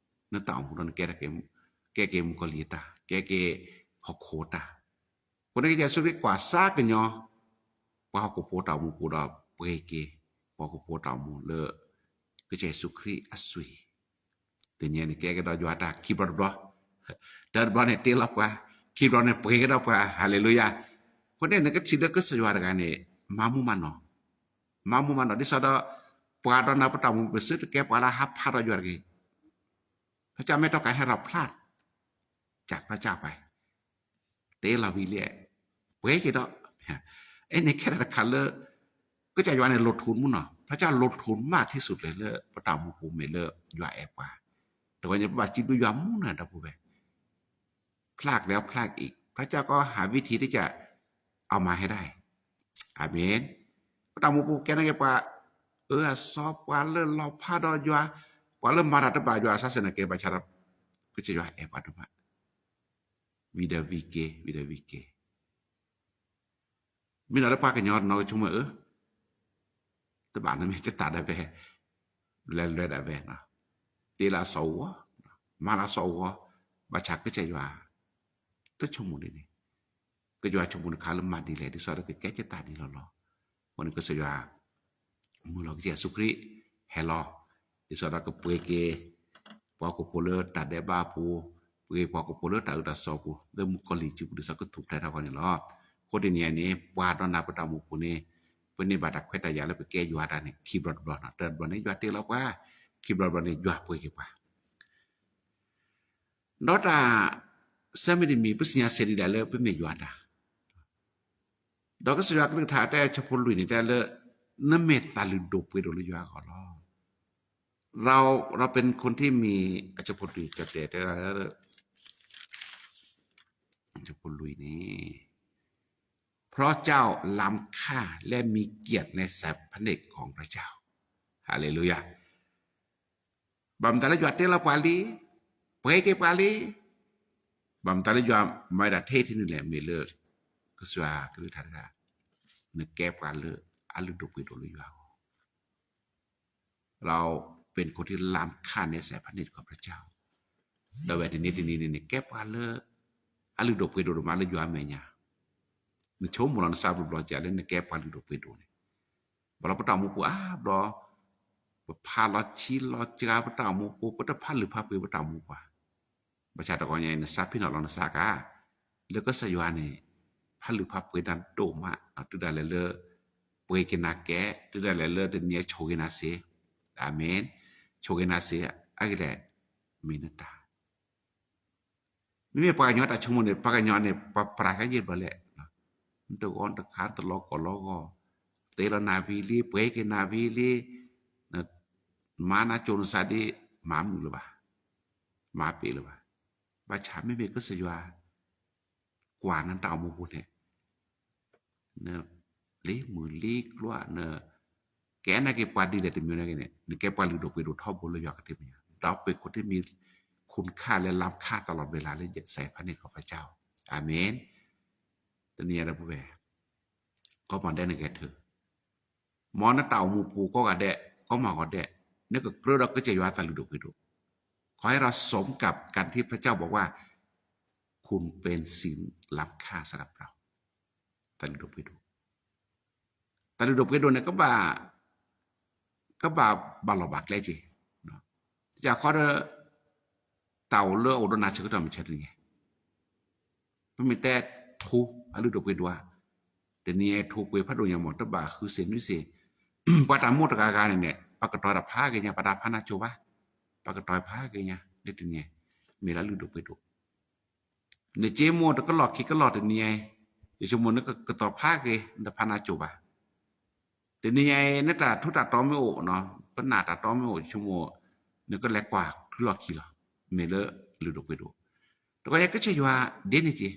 နတၢ်အိၣ်မူဒီးနကဲ ကဲက့ၤမုၣ်ကီၤလံၢ်အတၢ်, ကဲက့ၤဟီၣ်ခိၣ်အတၢ်. အဃိန့ၣ်ကစၢ်ယ့ၣ်ၡူးခရံာ်ကွၢ်ဆၢကညီ ပှၤဟီၣ်ခိၣ်ဖိတၢ်အိၣ်မူပူၤဒီးပှ့ၤက့ၤ ပှၤဟီၣ်ခိၣ်ဖိတၢ်အိၣ်မူလၢ ကစၢ်ယ့ၣ်ၡူးခရံာ်အသွံၣ်, တနံၤအံၤန့ၣ် ကဲက့ၤဒီးယွၤတၢ်ခံဘျီတဘျီ, တၢတဘျီန့ၣ်တ့လီၤပှၤ, ခံဘျီန့ၣ်ပှ့ၤကဒီးပှၤ, ဟါလ့လူယၤ. အဃိန့ၣ် နကထံၣ်လၢကစၢ်ယွၤတဂၤန့ၣ် မၤမူမၤနီၢ်, မၤမူမၤနီၢ် ဒ်သိးဒီး ပှၤဒီးနၤပတၢ်အိၣ်မူ ပစ့တကဲပှၤလၢဟးဖးဒီးယွၤတဂ့ၤ. ဖဲကၠီမဲထီၣ်ကဟဲထီၣ်ဖျါ ကၢ်ဖျါကၢ်ပှၤ တ့လီၤဝံၤလံ, ပှ့ၤက့ၤဒီး, အဲန့ၣ်ခဲလၢာ်တခါလၢ ကစၢ်ယွၤန့ၣ် လိၣ်ထူၣ်မူနီၢ်, ဖဲကၠီလိၣ်ထူၣ်မးထံၣ်ဆူၣ်ကျဲၤလၢပတၢ်အိၣ်မူပူၤမ့ၢ်လၢယွၤအဲၣ်ပှၤ, တဂီၤညါ ပဘၣ်စံးဘျုးယွၤမူနီၢ်ဒီပုၢ်ဝဲၢ် ဖျါကျဲၤဖျါအံၤ ဖဲကၠီကီဟးဝံထံၣ်တကၢ် အမၤဟဲဒၣ်အံၤ, အၤမ့ၣ်. ပတၢ်အိၣ်မူပူၤကဲနာ်က့ၤပှၤ အၢအစီ ပှၤလၢလီၤဖးဒီးယွၤ, ပှၤလၢမၤတၢ်တဘၣ်ယွၤအစၢ်စဲၤနာ်က့ၤ ဘၣ်ဆၣ်ဒီး ကစၢ်ယွၤအဲၣ်ပှၤဒိၣ်မး, ဝံၤဒီးဝံၤက့ၤ ဝံၤဒီးဝံၤက့ၤ မ့ၢ်ဒီးလၢပှၤကညီတနီၤကဆိကမိၣ်အၢ, တဘၣ်နမ့ၢ်တတၢ်ဒၣ်ဝဲ, လဲၤလွဲဒၣ်ဝဲ, တ့လၢအစီအဂီၢ်, မၤလၢအစီအဂီၢ်, ဘၣ်ဆၣ်ကစၢ်ယွၤ တဆိကမိၣ်ဒ်န့ၣ်, ကစၢ်ယွၤဆိကမိၣ်တခါလၢမၤဒ်လဲၣ် ဒ်သိးဒီးကကဲက့ၤတၢ်ဒ်လီၤလီၤ. အဃိန့ၣ်ကစၢ်ယွၤ မုၢ်လီၤကစၢ်ယ့ၣ်ၡူးခရံာ် ဟဲလီၤ, ဒ်သိးဒီးကပှ့ၤက့ၤ ပှၤဟီၣ်ခိၣ်ဖိလၢတၢ်ဒဲးဘးအပူၤ, ပှ့ၤပှၤဟီၣ်ခိၣ်ဖိလၢတၢ်အၢတၢ်သီအပူၤ လၢမုၣ်ကီၤလံၢ်စုပူၤ ဒ်သိးကထူၣ်ဖျဲးထီၣ်အဂီၢ်န့ၣ်လီၤ. အဃိတနံၤအံၤန့ၣ် ပှၤဒီးနၤပတၢ်အိၣ်မူပူၤန့ၣ် ပန့ၢ်ဘၣ်တၢ်ခွဲးတၢ်ယာ်လၢပကဲယွၤတၢ်န့ၣ် ခံဘျီတဘျီနီၢ်, တၢတဘျီန့ၣ် ယွၤတ့လီၤပှၤ, ခံဘျီတဘျီန့ၣ် ယွၤပှ့ၤက့ၤပှၤ ဒီးတၢ်ဆၢမံၤတမံၤ ပသ့ၣ်ညါစဲဒ်လဲၣ်လၢပမ့ၢ်ယွၤတၢ်, ဒီးကစၢ်ယွၤကလုၢ်ကထါတဲဆၢဖိလွံၢ်န့ၣ် တဲလၢ နမ့ၢ်သးလုၢ်ဒိၣ်ပှ့ၤဒိၣ်လၢယွၤအဂီၢ်လီၤ. เราเป็นคนที่มี အဆၢဖိလွံၢ်ကတဲတဲလၢ ဆၢဖိလွံၢ်န့ၣ် เพราะเจ้าล้ำค่าและมีเกียรติในสายพระเนตรของพระเจ้า ဟါလ့လူယၤ ဘၣ်မတၤလၢယွၤတ့လီၤပှၤလံ, ပှ့ၤက့ၤပှၤလံ, ဘၣ်မတၤလၢယွၤမၤဝဲဒၣ်ထဲထဲန့ၣ်လဲၣ် မ့ၢ်လၢ ကစၢ်ယွၤကလုၢ်ကထါတဂၤ, နကဲပှၤလၢအလုၢ်ဒိၣ်ပှ့ၤဒိၣ်လၢယွၤအဂီၢ် เราเป็นคนที่ล้ำค่าในสายพระเนตรของพระเจ้า ဒီးဝဲတနံၤတနံၤန့ၣ် နကဲပှၤလၢ အလုၢ်ဒိၣ်ပှ့ၤဒိၣ်ဒိၣ်မးလၢယွၤအမဲာ်ညါ, နဆိကမိၣ်လီၤနသးဘျီဘျီကလၢနကဲပှၤလုၢ်ဒိၣ်ပှ့ၤဒိၣ်န့ၣ်, ဘၣ်လီၤပတၢ်အိၣ်မူပူၤအါဘျီ ပဖးလီၤဆံးလီၤစှၤပတၢ်အိၣ်မူပူၤ ပတဖးလုၢ်ဖးပှ့ၤပတၢ်အိၣ်မူပှၤ, ဘၣ်ဆၣ်တဂီၤညါအံၤ နသးဖ့ၣ်နီၣ်လီၤနသးကါ, လၢကစၢ်ယွၤန့ၣ် ဖးလုၢ်ဖးပှ့ၤနၤဒိၣ်မး, တုၤဒၣ်လဲာ်လၢ ပှ့ၤက့ၤနၤကဲ, တုၤဒၣ်လဲာ်လၢတနံၤအံၤဆိၣ်ဂ့ၤနၤစ့, အၤမ့ၣ်, ဆိၣ်ဂ့ၤနၤစ့, အဂ့ၢ်လဲၣ်, မ့ၢ်နတၢ် မ့မ့ၢ်ပှၤကညီတၢ်ဆိကမိၣ်န့ၣ် ပှၤကညီန့ၣ် ပှၤပြးကယဲၢ်ဘျီလဲၣ်, နတဂီၤတခါ တလီၤကီၢ်လီၤဂီၢ်, တ့လီၤနၤဝံၤလံ ပှ့ၤက့ၤနၤဝံၤလံ, မၤနၤကိၤနသးဒ် မၤမုာ်လၢၤဘၣ်, မၤပ့ၢ်လၢၤဘၣ်, ဘၣ်ဆၣ်မ့မ့ၢ်ကစၢ်ယွၤ ကွၢ်နတၢ်အိၣ်မူပူၤန့ၣ် နလံမုၢ်လံကျိၤ န ကဲနာ်က့ၤပှၤဒ်လဲၣ်တမံၤနာ်က့ၤန့ၣ် နကဲပှၤလုၢ်ဒိၣ်ပှ့ၤဒိၣ်ထီဘိလၢယွၤကထံၣ်မဲာ်ညါ, ဒီးပ့ၤခိၣ်ထံမံၤ ခိၣ်ခၣ်လၢလၢခၣ်တလီၤဝဲလၢ စဲးဖးန့ၣ်ခီဖးကၠီ, အၤမ့ၣ်, တနံၤအံၤဒီပုၢ်ဝဲၢ်, ကီမီၤဒဲးနဂဲၤထၢၣ်, မ်နတၢ်အိၣ်မူပူၤကိးဂၤဒဲး, ကီမီၤဂီၤဒဲး, နကကြၢးဒီးကစၢ်ယွၤတၢ်လုၢ်ဒိၣ်ပှ့ၤဒိၣ်, ขอให้เราสมกับการที่พระเจ้าบอกว่า คุณเป็นสิ่งล้ำค่าสำหรับเรา, တၢ်လုၢ်ဒိၣ်ပှ့ၤဒိၣ် တၢ်လုၢ်ဒိၣ်ပှ့ၤဒိၣ်န့ၣ် ကဘၣ် ကဘၣ်ဘၣ်လီၢ်ဘၣ်ကျဲက့ၤ, တကးခီဒီး တၢ်အိၣ်လၢအအိၣ်ဒီးနၤဆၢကတီၢ်မုၢ်ဆါတနံၤ, ပမ့ၢ်တဲထူ အလုၢ်ဒိၣ်ပှ့ၤဒိၣ်ဧါ, တနံၤအံၤထူပှ့ၤဖးဒိၣ်ညါမး တဘၣ်ဃုစ့ၢ်နွံစ့ၢ်, ပှၤတၢ်မိၣ်တဂၤဂၤန့ၣ်န့ၣ် ပှၤကတီၤတၢ်ဖးက့ၤညါ ပှၤတဖးနၤကိၤဘၣ်, ပှၤကတီၤဖးက့ၤညါ လၢတနံၤအံၤ မ့ၢ်လၢလုၢ်ဒိၣ်ပှ့ၤဒိၣ် နစ့မိၢ်တကလီၢ်ခံကလီၢ်တနံၤအံၤ, ယဆိကမိၣ်နကကတီၤဖးက့ၤ နတဖးနၤကိၤဘၣ်. တနံၤအံၤ နတၢ်ထူးတၢ်တီၤမ့ၢ်အိၣ်နီၤ, ပနၢ်တၢ်တီမ့ၢ်အိၣ် ယဆိကမိၣ် နကလဲၤကွၢ်ခုလီၢ်ခံလီၤ, မ့ၢ်လၢလုၢ်ဒိၣ်ပှ့ၤဒိၣ်. တကီယဲကစၢ်ယွၤဒ်န့ၣ်က့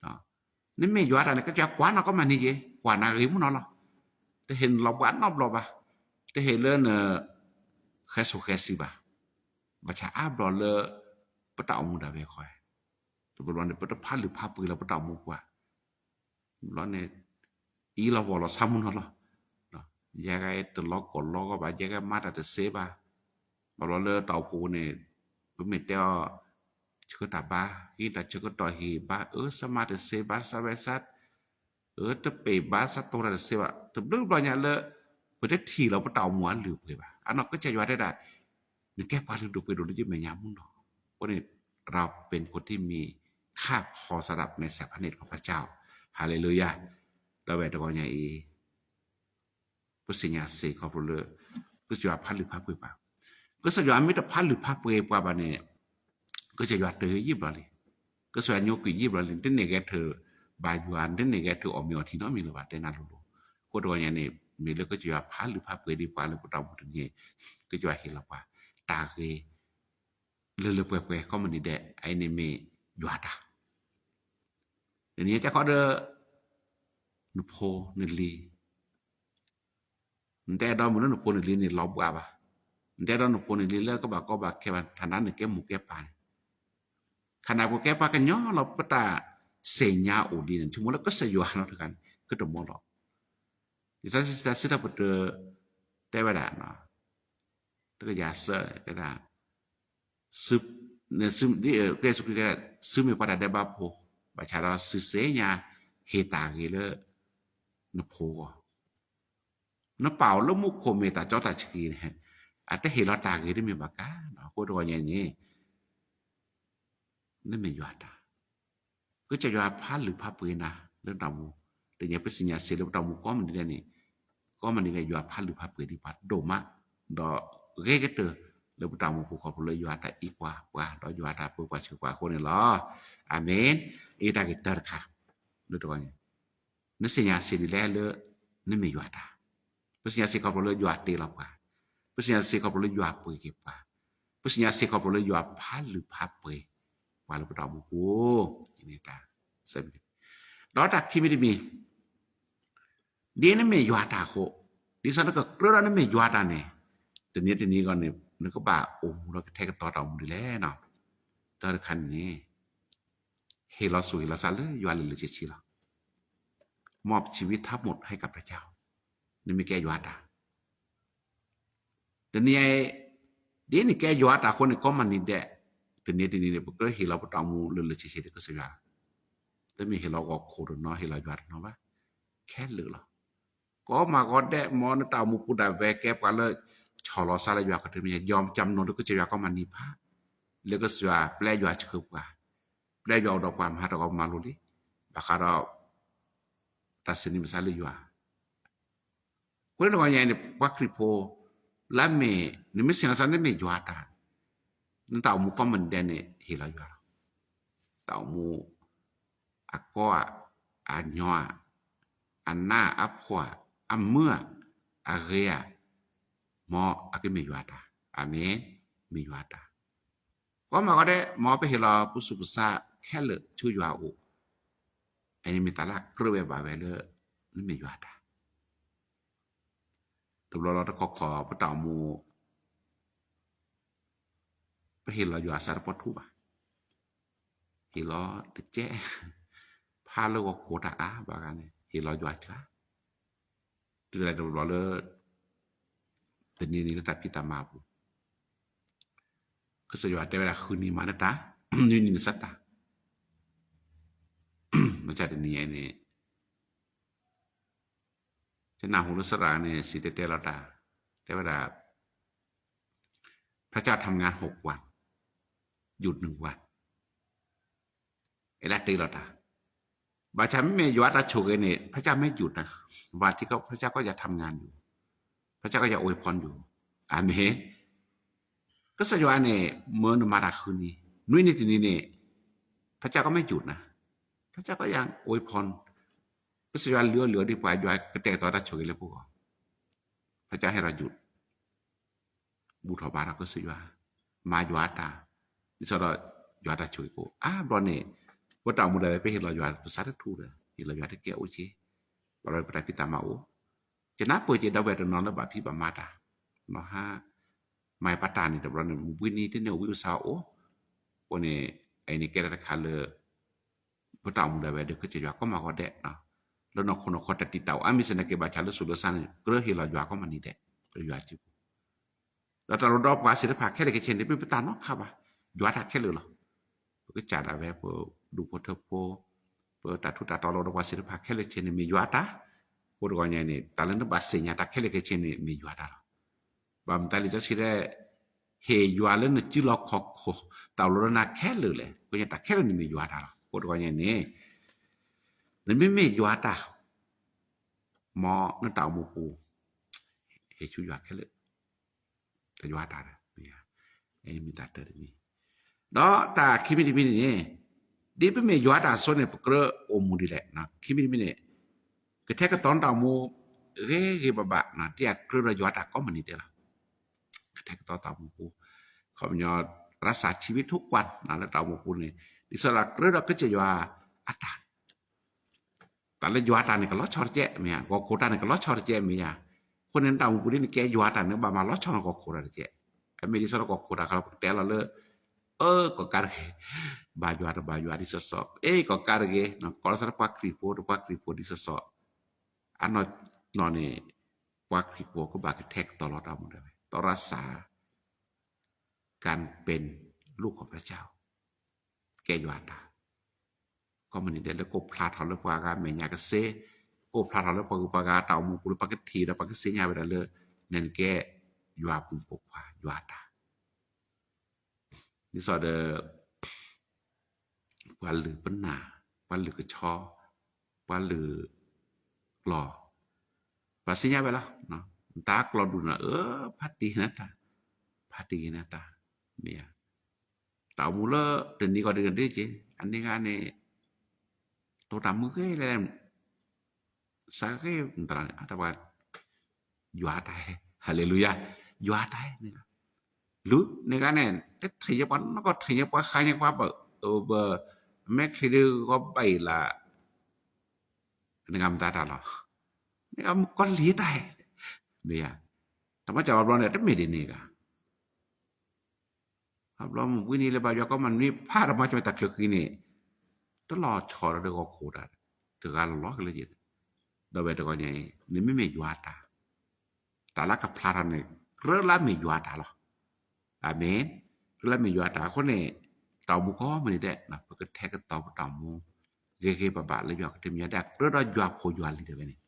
ၤ, နမ့ၢ်ယွၤတၢ်န့ၣ် ကစၢ်ယွၤကွၢ်နီၢ်ကီၢ်မးန့ၣ်က့ၤ, ကွၢ်နၤဂ့ၤမုၢ်နီၤလီၤ. တဟ့ၣ်နလီၤဘှါနီတဘျီဘၣ်, တဟ့ၣ်လၢန ဃဲစိာ်ဃဲစံးဘၣ်, ဘၣ်ဆၣ်အါဘျီလၢ ပတၢ်အိၣ်မူဒၣ်ဝဲဃီ, တဘျီဘျီန့ၣ် ပတဖးလုၢ်ဖးပှ့ၤလီၤပတၢ်အိၣ်မူပှၤ, ဘျီန့ၣ် အံၤလီၤဝီၤလီၤဆါမုၢ်နီၤလီၤ. ယဲဂၤတလီၤကီၢ်လီၤဂီၢ်ဘၣ်, ယဲဂၤမၤတၢ်တသ့ဘၣ်, ဘၣ်ဘျီလၢတၢ်အိၣ်ဖှိၣ်န့ၣ် ပမ့ၢ်တဲအီၤ ဆၢတၢ်ဘါ, ဟံးတၢ်ဆၢကတီၢ်ဟ့ၣ်ဘါ, အၢ စမၤတသ့ဘၣ်, စဝဲစး အၢ တပ့ၤဘၣ်, စးတိၢ်တၢ်တသ့ဘၣ်, တဘျုးဘျီညါလၢ ပတထံၣ်လီၤပတၢ်အိၣ်မူအလုၢ်အပှ့ၤဘၣ်. အနီၢ်ကစၢ်ယွၤတဲဒၣ် နကဲပှၤလုၢ်ဒိၣ်ပှ့ၤဒိၣ်လၢယမဲာ်ညါမုၢ်နီၤ. အဃိန့ၣ် เราเป็นคนที่มีค่าพอสำหรับในสถาบันของพระเจ้า ฮาเลลูยา ဒီးဝဲတဂီၤညါအံၤ ပသ့ၣ်ညါစ့ၢ်ခီဖျိလၢ ကစၢ်ယွၤဖးလုၢ်ဖးပှ့ၤပှၤ, ကစၢ်ယွၤမ့ၢ်တဖးလုၢ်ဖးပှ့ၤပှၤဘၣ်န့ၣ် ကစၢ်ယွၤတ့ယံာ်ဘျီလံ, ကစၢ်ယွၤညိကွံာ်ယံာ်ဘျီလံ, တန့ၢ်ဂဲၤထၢၣ်ဘၣ်ယွၤ တန့ၢ်ဂဲၤထၢၣ်အီၣ်မ့ၤအီထံနီတမံၤလၢၤဘၣ် တဲနၤလိၤလိၤ, အဃိတဂီၤညါန့ၣ် မ့ၢ်လၢကစၢ်ယွၤဖးလုၢ်ဖးပှ့ၤဒံးပှၤလၢပတၢ်အိၣ်မူတနံၤ ကစၢ်ယွၤဟ့ၣ်လီၤပှၤ တၢ်ဂ့ၤ လၢလၢပှဲၤပှဲၤ ကိးမုၢ်နံၤဒဲး အအံၤန့ၣ်မ့ၢ်ယွၤတၢ်, တနံၤအံၤကခီဒီး နဖိနလံၤ နတအဲၣ်ဒိးမုၢ်လၢနဖိနလံၤန့ၣ်လီၤဘှံးဘၣ်, နတအဲၣ်ဒိးနဖိနလံၤလၢကဘၣ်ကီဘၣ်ခဲဘၣ် ထးနါန့ၣ်ကဲမိၢ်ကဲပၢ်န့ၣ်, ခါနၢ်ပကဲပှၤကညီလီၤ ပတၢ်သ့ၣ်ညါအိၣ်ဒ်န့ၣ် ဆိကမိၣ်လၢကစၢ်ယွၤနီတဂၤန့ၣ် ကတမီလီၤ, ဒ်တၢ်စံးထီၣ်ပတြၢၤ တဲဝဲဒၣ် တကယၤစၢ တဲဒၣ် ကစၢ်ယ့ၣ်ၡူးခရံာ်တဲ သုမ့ၢ်ပှၤတၢ်ဒဲးဘးဖိ, ဘၣ်ဆၣ်ဒီးသုသ့ၣ်ညါ ဟ့ၣ်တၢ်ဂ့ၤလၢ နဖိအဂီၢ်, နပၢ်အိၣ်လၢမူခိၣ်မ့ၢ်တၢ်ကၠီတၢ်ဆှံန့ၣ် အတဟ့ၣ်လီၤတၢ်ဂ့ၤတမ့ၢ်ဘၣ်ကါ, အဃိတဂီၤညါန့ၣ် နမ့ၢ်ယွၤတၢ် ကစၢ်ယွၤဖးလုၢ်ဖးပှ့ၤနၤလၢနတၢ်အိၣ်မူ, တနံၤအံၤပသ့ၣ်ညါစ့ၢ်လၢပတၢ်အိၣ်မူကိးမုၢ်နံၤဒဲးန့ၣ်, ကိးမုၢ်နံၤဒဲး ယွၤဖးလုၢ်ဖးပှ့ၤဒံးပှၤဒိၣ်မး, ဒီးဂ့ၤကတၢၢ်လၢပတၢ်အိၣ်မူပူၤခီဖျိလၢယွၤတၢ်အံးပှၤပှၤ ဒီးယွၤတၢ်ပၢပှၤဆှၢပှၤအဃိန့ၣ်လီၤ. အၤမ့ၣ်. အံၤတၢ်ဂ့ၢ်တၢတခါ, လၢတဂီၤန့ၣ် နသ့ၣ်ညါစ့ၢ်ဒ်လဲၣ်လၢ နမ့ၢ်ယွၤတၢ်, ပသ့ၣ်ညါစ့ၢ်ခီဖျိလၢယွၤတ့လီၤပှၤ, ပသ့ၣ်ညါစ့ၢ်ခီဖျိလၢယွၤပှ့ၤက့ၤပှၤ, ပသ့ၣ်ညါစ့ၢ်ခီဖျိလၢယွၤဖးလုၢ်ဖးပှ့ၤ ပှၤလၢပတၢ်အိၣ်မူပူၤ, ဒီးတၢ်ခံမံၤတမံၤ ဒ်နမ့ၢ်ယွၤတၢ်အဃိ, ဒ်သိးနကကြၢးဒီးနမ့ၢ်ယွၤတၢ်န့ၣ်, တနံၤတနံၤအဂီၢ်န့ၣ် နကဘၣ်အိၣ်မူဒီးကထဲကသီတၢ်အိၣ်မူဒ်လဲၣ်နီၤ. တၢ်တခါန့ၣ် ဟ့ၣ်လီၤသူၣ်ဟ့ၣ်လီၤသးလၢယွၤလၢာ်လၢာ်ဆ့ဆ့လီၤ. မอบชีวิตทั้งหมดให้กับพระเจ้า, နမ့ၢ်ကဲယွၤတၢ် တနံၤအံၤ ဒ်နကဲယွၤတၢ်အဃိန့ၣ် ကိးမုၢ်နံၤဒဲး, တနံၤတနံၤန့ၣ် ပကြၢးဟ့ၣ်လီၤပတၢ်အိၣ်မူလၢာ်လၢာ်ဆ့ဆ့ဒီးကစၢ်ယွၤ, တမ့ၢ်ဟ့ၣ်လီၤဂီၤခိၣ်တနီၤ ဟ့ၣ်လီၤယွၤတနီၤဘၣ်, ခဲလၢာ်လီၤ. ကိးမုၢ်ဂီၤဒဲး မ်နတၢ်အိၣ်မူပူၤဒၣ်ဝဲကဲပှၤလၢ ဆီၣ်လီၤသးလၢယွၤကတၢၢ်မ့ၢ် ယီၤကၠၢမ်နုၤဒီးကစၢ်ယွၤကိးမုၢ်နံၤဖး, လၢကစၢ်ယွၤပျဲယွၤဆှၢပှၤ, ပျဲယွၤအိၣ်ဒီးပှၤမၤတၢ်ဂီၤမၤလိလံ, ဘၣ်ဃးဒီး တၢ်စံးန့ၣ်မ့ၢ်စးလၢယွၤ အဃိန့ၣ်တဂီၤညါအံၤန့ၣ် ပှၤခရံာ်ဖိ လၢမ့ၢ် နမ့ၢ်သ့ၣ်နီၣ်စၢ် နမ့ၢ်ယွၤတၢ်, နတၢ်အိၣ်မူကိးမုၢ်နံၤဒဲးန့ၣ် ဟ့ၣ်လီၤယွၤလီၤ. တၢ်အိၣ်မူ အကီဧါ, အညီဧါ, အနါအဖှီၣ်ဧါ, အမုာ်ဧါ, အဂ့ၤဧါ, မ်အကမ့ၢ်ယွၤတၢ်, အမ့ၢ် မ့ၢ်ယွၤတၢ် ကိးမုၢ်ဂီၤဒဲး မ်ပဟ့ၣ်လီၤပသူၣ်ပသးခဲလၢာ်ဆူယွၤအအိၣ်, အန့ၣ်မ့ၢ်တၢ်လၢအကြၢးဝဲဘၣ်ဝဲလၢ နမ့ၢ်ယွၤတၢ် တဘျီလီၤတခီခီ ပတၢ်အိၣ်မူ ပဟ့ၣ်လီၤယွၤအသးတပီထူဘၣ်, ဟ့ၣ်လီၤတကဲ, ဖးလၢဂီၤခိၣ်တၢ်အါဘၣ်ဂၤန့ၣ် ဟ့ၣ်လီၤယွၤစှၤ, တုၤလၢတဘျီလၢ တနံၤနံၤလၢတၢ်ဖံးတၢ်မၤအပူၤ ကစၢ်ယွၤတဲဝဲဒၣ် ဃုနံၤမၤနတၢ်, နွံနံၤနသးတၢ်, မ့ၢ်တနံၤအံၤန့ၣ် ယနၢ်ဟူလၢသရၣ်န့ၣ် စံၣ်တဲၤတဲလီၤတၢ်, တဲဝဲဒၣ် พระเจ้าทำงานหกวัน หยุดหนึ่งวัน အဲၣ်ဒိးတဲလီၤတၢ်, ဘၣ်ဆၣ်မ့မ့ၢ်ယွၤတၢ်ဆိၣ်ဂ့ၤန့ၣ် พระเจ้าไม่หยุดนะ วันที่เขา พระเจ้าก็จะทำงานอยู่ พระเจ้าก็จะอวยพรอยู่ อาเมน ကစၢ်ယွၤန့ၣ် မ့ၢ်နမၤတၢ်ဃုနံၤ နွံနံၤတနံၤန့ၣ် พระเจ้าก็ไม่หยุดนะ พระเจ้าก็ยังอวยพร ကစၢ်ယွၤလုၢ်အီၣ်လုၢ်အီဒံးပှၤ ယွၤကတဲာ်ကတီၤတၢ်ဆိၣ်ဂ့ၤလၢပဂီၢ် พระเจ้าให้เราหยุด ဘူၣ်ထီၣ်ဘါထီၣ်ကစၢ်ယွၤ, မၤယွၤတၢ်, ဒ်သိးဒီးယွၤတၢ်ဆိၣ်ဂ့ၤကအိၣ် အါဘျီန့ၣ်, ပတၢ်အိၣ်မူဒၣ်ဝဲ ပဟ့ၣ်လီၤယွၤပသးတထူၣ်ဒီး ဟ့ၣ်လီၤယွၤတကဲအိၣ်က့ၤ, ဘၣ်ဒီးပတၢ်ဖံးတၢ်မၤအိၣ်, ယနၢ်ပၢၢ်က့ၤဒီပုၢ်ဝဲၢ်တနီၤလၢဘၣ်ဖံးဘၣ်မၤတၢ်, နီၢ်ဟါ မၤပာ်တၢ်န့ၣ် တဘျီန့ၣ် မုၢ်ဘှံးနံၤတန့ၢ်ဝံအိၣ်စါအိၣ်, အဃိန့ၣ် အအံၤန့ၣ်ကဲထီၣ်တၢ်တခါလၢ ပတၢ်အိၣ်မူဒၣ်ဝဲဒီး ကစၢ်ယွၤကိးမုၢ်ဂီၤဒဲး, လၢနီၢ်ခိနီၢ်ခီတၢ်တံာ်တာ်အိၣ် အါမံၤစ့ၢ်နာ်က့ ဘၣ်ဆၣ်လၢသူၣ်လၢသးန့ၣ် ကြၢးဟ့ၣ်လီၤယွၤကိးမုၢ်နံၤဒဲး, ယွၤစုပူၤ, ဒီးတၢ်လီၤဒီးပှၤသ့ၣ်တဖၣ်ခဲလၢာ်ခဲဆ့န့ၣ် မ့ၢ်ပတၢ်နီတခါဘၣ်, ယွၤတၢ်ခဲလၢာ်လီၤ. ပကစၢ်ဒၣ်ဝဲ ပဒူၣ်ဖိထၢဖိ, ပတၢ်ထူးတၢ်တီၤလီၤဒီးပှၤသ့ၣ်တဖၣ်ခဲလၢာ်ခဲဆ့န့ၣ် မ့ၢ်ယွၤတၢ်, အဃိတဂီၤညါန့ၣ် တၢ်လၢနဘၣ်သ့ၣ်ညါတၢ်ခဲလၢာ်ခဲဆ့န့ၣ် မ့ၢ်ယွၤတၢ်လီၤ. ဘၣ်မတၤလံာ်စီဆှံတဲ ဟ့ၣ်ယွၤလၢနစုလီၢ်ခီၣ်ခိၣ် တၢ်အိၣ်လီၤလၢနၤခဲလၢာ်လဲၣ်. အဃိန့ၣ် တၢ်ခဲလၢာ်န့ၣ်မ့ၢ်ယွၤတၢ်လီၤ. အဃိတဂီၢ်ညါန့ၣ် နမ့မ့ၢ်ယွၤတၢ် မ်နတၢ်အိၣ်မူပူၤ ဟ့ၣ်ဆူယွၤခဲလၢာ်, တၢ်ယွၤတၢ်, မ့ၢ်တၢ်တမံၤ, ဒီးတၢ်ခံမံၤတမံၤန့ၣ်န့ၣ် ဒ်ပမ့ၢ်ယွၤတၢ်အသိးန့ၣ် ပကြၢးအိၣ်မူဒ်လဲၣ်. ခံမံၤတမံၤန့ၣ် ကထဲကသီနတၢ်အိၣ်မူ ဂ့ၤဂ့ၤဘၣ်ဘၣ် ဒ်အကြၢးဒီးယွၤတၢ်ကိးမုၢ်နံၤဒဲးလီၤ. ကထဲကသီတၢ်အိၣ်မူပူၤ ခီပညီ ရၢစၢ်ထံဝံထူကွၢ် လၢတၢ်အိၣ်မူပူၤန့ၣ် ဒ်သိးဒီးကြၢးဒီးကစၢ်ယွၤအတၢ် တၢ်လၢယွၤတၢ်န့ၣ် ကလီၤဆီတကဲး မ့ၢ်ဧါ, ဂီၤခိၣ်တၢ်န့ၣ် ကလီၤဆီတကဲး မ့ၢ်ဧါ. အဃိန့ၣ် နတၢ်အိၣ်မူပူၤဒ်နကဲယွၤတၢ်န့ၣ် ဘၣ်မၤလီၤဆီနဂီၤခိၣ်တၢ်တကဲး. အမ့ၢ်ဒ်သိးဒီးဂီၤခိၣ်တၢ်ခီ ပကတဲလီၤလၢ အၢ ကီၢ်ကါတဂ့ၤ, ဘၣ်ယွၤတဘၣ်ယွၤဒ်သိးသိး, အ့ ကီၢ်ကါတဂ့ၤ, ကီၢ်လၢသးတပှၤခရံာ်ဖိ တပှၤခရံာ်ဖိဒ်သိးသိး, အနီၢ်နီၢ်န့ၣ် ပှၤခရံာ်ဖိကဘၣ်ကထဲကသီလီၤတၢ်အိၣ်မူဒဲးဝဲ သရၣ်စၢ် การเป็นลูกของพระเจ้า ကဲယွၤတၢ် ကိးမုၢ်နံၤဒဲးလၢကအိၣ်ဖျါထီၣ်လၢပှၤဂၤမဲာ်ညါကစ့, ကအိၣ်ဖျါထီၣ်လၢပှၤဂုၤပှၤဂၤတၢ်အိၣ်မူပူၤလၢပှၤကထံၣ်ဒီးပှၤကသ့ၣ်ညါဝဲဒၣ်လၢ နနကဲယွၤအပူၤပိာ်ခွါယွၤတၢ် ဒ်သိးဒီး ပှၤလုၢ်ပနၢ်, ပှၤလုၢ်ကဆီ, ပှၤလုၢ်ကျီၢ်, ပှၤသ့ၣ်ညါဝဲလီၤ. နတၢ်ကျီၢ်ဒူၣ်န့ၣ် အၢ ဖါတံၢ်နတၢ်, ဖါတံၢ်နတၢ်, မ့ၢ်ဧါ. တၢ်အိၣ်မူလၢတနံၤဂီၢ်တနံၤဒ်က့ၤ အန့ၣ်ဂၤန့ၣ် တိၢ်တၢ်မုၢ်ဂ့ၤလဲၣ် စးဂ့ၤမတၤန့ၣ် အတၢ်ပှၤ ယွၤတၢ်ဟဲ, ဟၤလ့လူယၤ, ယွၤတၢ်ဟဲန့ၣ်, လူၤန့ၣ်ဂၤန့ၣ် တထံၣ်ညါပှၤနီၢ်ကီၢ် ထံၣ်ညါပှၤဃါညါပှၤဘၣ်, ဘၣ်, မဲာ်ချံဒုးဂီၤဘၣ်အံၤလၢ န့ၣ်ဂၤမတၤတၢ်လီၤ, န့ၣ်ဂၤမုၣ်ကီၤလံၤတၢ်ဟဲ, မ့ၢ်ဧါ, တၢ်မၤစၢၤဘၣ်ဘျီန့ၣ် တမ့ၢ်ဒ်န့ၣ်ဂၤ အဘျီမုၢ်ဘှံးနံၤလၢဘၣ်ယွၤကီးမၤနွံဖးတၢ်မၤစၢၤမ့ၢ်တၢ်ချုးဃံန့ၣ်, တလီၤဆီဒီးဂီၤခိၣ်တၢ်, တဂၤလီၤလီၤကလၢယဲၢ်, ဒီးဝဲတဂီၢ်ညါအံၤ နမ့မ့ၢ်ယွၤတၢ်, တၢ်လၢကဖျါထီၣ်န့ၣ် ကြၢးလၢမ့ၢ်ယွၤတၢ်လီၤ. အၤမ့ၣ်, ကြၢးလၢမ့ၢ်ယွၤတၢ်အဃိန့ၣ်, တၢ်အိၣ်မူကိးမုၢ်နံၤဒဲး ပကထဲကသီပတၢ်အိၣ်မူ ဂ့ၤဂ့ၤဘၣ်ဘၣ်လၢယွၤကတမံၤဒဲး ကြၢးဒီးယွၤဖိယွၤလံၤတဝဲန့ၣ်,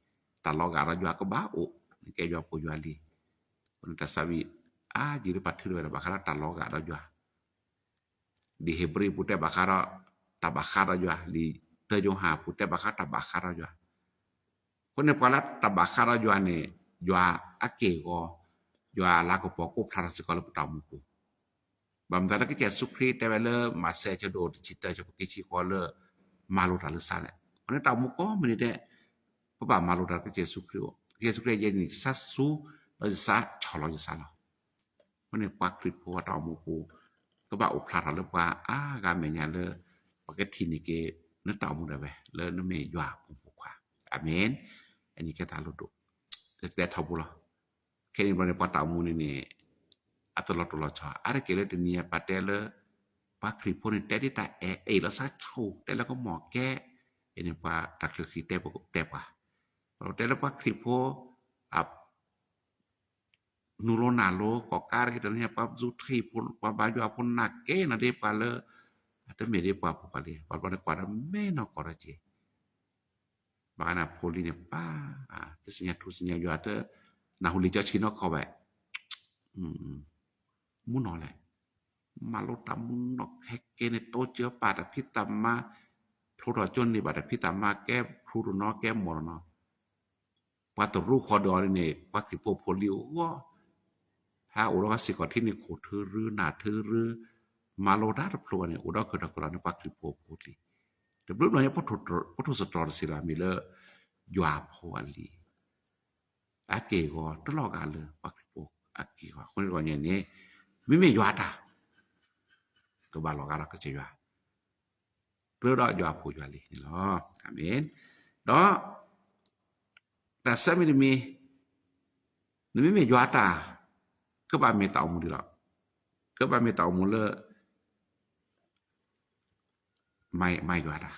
တၢ်လီၤဂာ်ဒီးယွၤကဘၣ်အိၣ်, နကဲယွၤဖိယွၤလံၤ အဃိန့ၣ်တၢ်ဆါဝံၤအါယံာ်လၢပှၤထုးထီၣ်ဝဲဒၣ်ဘၣ်ဃးဒီးတၢ်လီၤဂာ်ဒီးယွၤ, လံာ်ဧ့ၤဘြံၤပူၤတဲဘၣ်ဃးဒီး တၢ်ဘၣ်ဃးဒီးယွၤ, လံာ်တၢယိၤဟၣ်ပူၤတဲဘၣ်ဃးတၢ်ဘၣ်ဃးဒီးယွၤ, အဃိန့ၣ်ပှၤလၢတၢ်ဘၣ်ဃးဒီးယွၤန့ၣ် ယွၤအက့ၢ်အဂီၤ, ယွၤအလၤကပီၤကိးဖျါထီၣ်စ့ၢ်ကီးလၢပတၢ်အိၣ်မူပူၤ ဘၣ်မနုၤသးလၢကစၢ်ယ့ၣ်ၡူးခရံာ်တဲဝဲလၢ မးသဲအဆၢဒိၣ်တဆံတၢအဆၢဖိခံဆံဃိးလၢ မၤလိတၢ်လၢစါလဲၣ်. အဃိန့ၣ်တၢ်အိၣ်မူကိးမုၢ်နံၤဒဲး ပဘၣ်မၤလိတၢ်လၢကစၢ်ယ့ၣ်ၡူးခရံာ်အအိၣ်, ကစၢ်ယ့ၣ်ၡူးခရံာ်ယဲန့ၣ် ယသးစူၤ ဒီးယသးဆီၣ်လီၤယသးလီၤ. အဃိန့ၣ်ပှၤခရံာ်ဖိအတၢ်အိၣ်မူပူၤ ကဘၣ်အိၣ်ဖျါထီၣ်လၢပှၤအါဂၤမဲာ်ညါလၢ ပကထံၣ်န့ၢ်က့ၤ နတၢ်အိၣ်မူဒၣ်ဝဲ လၢနမ့ၢ်ယွၤအပူၤပိာ်ခွါ. အၤမ့ၣ်. အန့ၣ်ကဲတၢ်လိၣ်ဒိၣ် ကတဲထီဘိလီၤ. ခဲအံၤန့ၣ်ဘျီန့ၣ် ပှၤတၢ်အိၣ်မူန့ၣ်န့ၣ် အတလီၤတိၢ်လီၤဆီ အါတက့ၢ်လၢတနံၤအံၤပတဲလၢ ပှၤခရံာ်ဖိန့ၣ် တဲဒ်တၢ်အဲၣ် အဲၣ်လီၤသးဆိ တဲလၢကမီၢ်ကဲ, အန့ၣ်ပှၤတၢ်ချုးဃံတဲပှၤ, တဲလၢပှၤခရံာ်ဖိ အ နူလိနၢ်လိ ကီၢ်ကါတဂ့ၤ တနံၤ ပှၤစူးထံဖိ ပှၤဘါယွၤဖိနာ်က့ၤနီၤဒ်ပှၤလၢ အတမ့ၢ်ဒ်ပှၤဖိပှၤလံၤ ပှၤဘျီန့ၣ်ကွၢ်ဒီးမဲာ်နီၢ်ကီၢ်ဒီးက့ၤ ဘၣ်ဃးန့ၣ်ဖိလံၤန့ၣ် ပၢ် တသ့ၣ်ညါထူသ့ၣ်ညါယွၤ တနၢ်ဟူလံာ်စီဆှံနီတခီဘၣ် မူနီၢ်လဲၣ်, မၤလိတၢ်မူနီၢ်ဟဲက့ၤန့ၣ် တိစၢၤပာ်တၢ်ဖံးတၢ်မၤ, ဖျိထီၣ်ကၠိန့ၢ်ဘၣ်တၢ်ဖံးတၢ်မၤ ကဲဖျိတနီၤ ကဲမီၢ်တနီၤ ပှၤတရူးဃီဒီးအီၤန့ၣ် ပှၤခရံာ်ဖိဖိလံၤအဂီၢ်, ဟဲအိၣ်ဒီးစ့ၢ်ကီးထံန့ၣ်ခိၣ်ထုရူ နၢ်ထုရူ, မၤလိတၢ်တဖျိဘၣ်န့ၣ် အိၣ်ဒီးခုၣ်ဒီးကလီန့ၣ် ပှၤခရံာ်ဖိဖိလံၤ, တဘျုးဘျီညါ ပထိၣ်စတြီၤတစ့လးမ့ၢ်လၢ ယွၤဖိအလံၤ အက့ၢ်အဂီၤ တလီၤဂာ်လၢပှၤခရံာ်ဖိအက့ၢ်အဂီၤ အဃိန့ၣ်တဂီၢ်ညါန့ၣ် မ့မ့ၢ်ယွၤတၢ် ကဘၣ်လီၤဂာ်ဒီးကစၢ်ယွၤ ကြၢးဒီးယွၤဖိယွၤလံၤန့ၣ်လီၤ. အၤမ့ၣ်. ဒီး တၢ်ဆၢမံၤတမံၤ နမ့မ့ၢ်ယွၤတၢ် ကဘၣ်မ့ၢ်တၢ်အိၣ်မူဒ်လီၤ. ကဘၣ်မ့ၢ်တၢ်အိၣ်မူလၢ မၤယွၤတၢ်,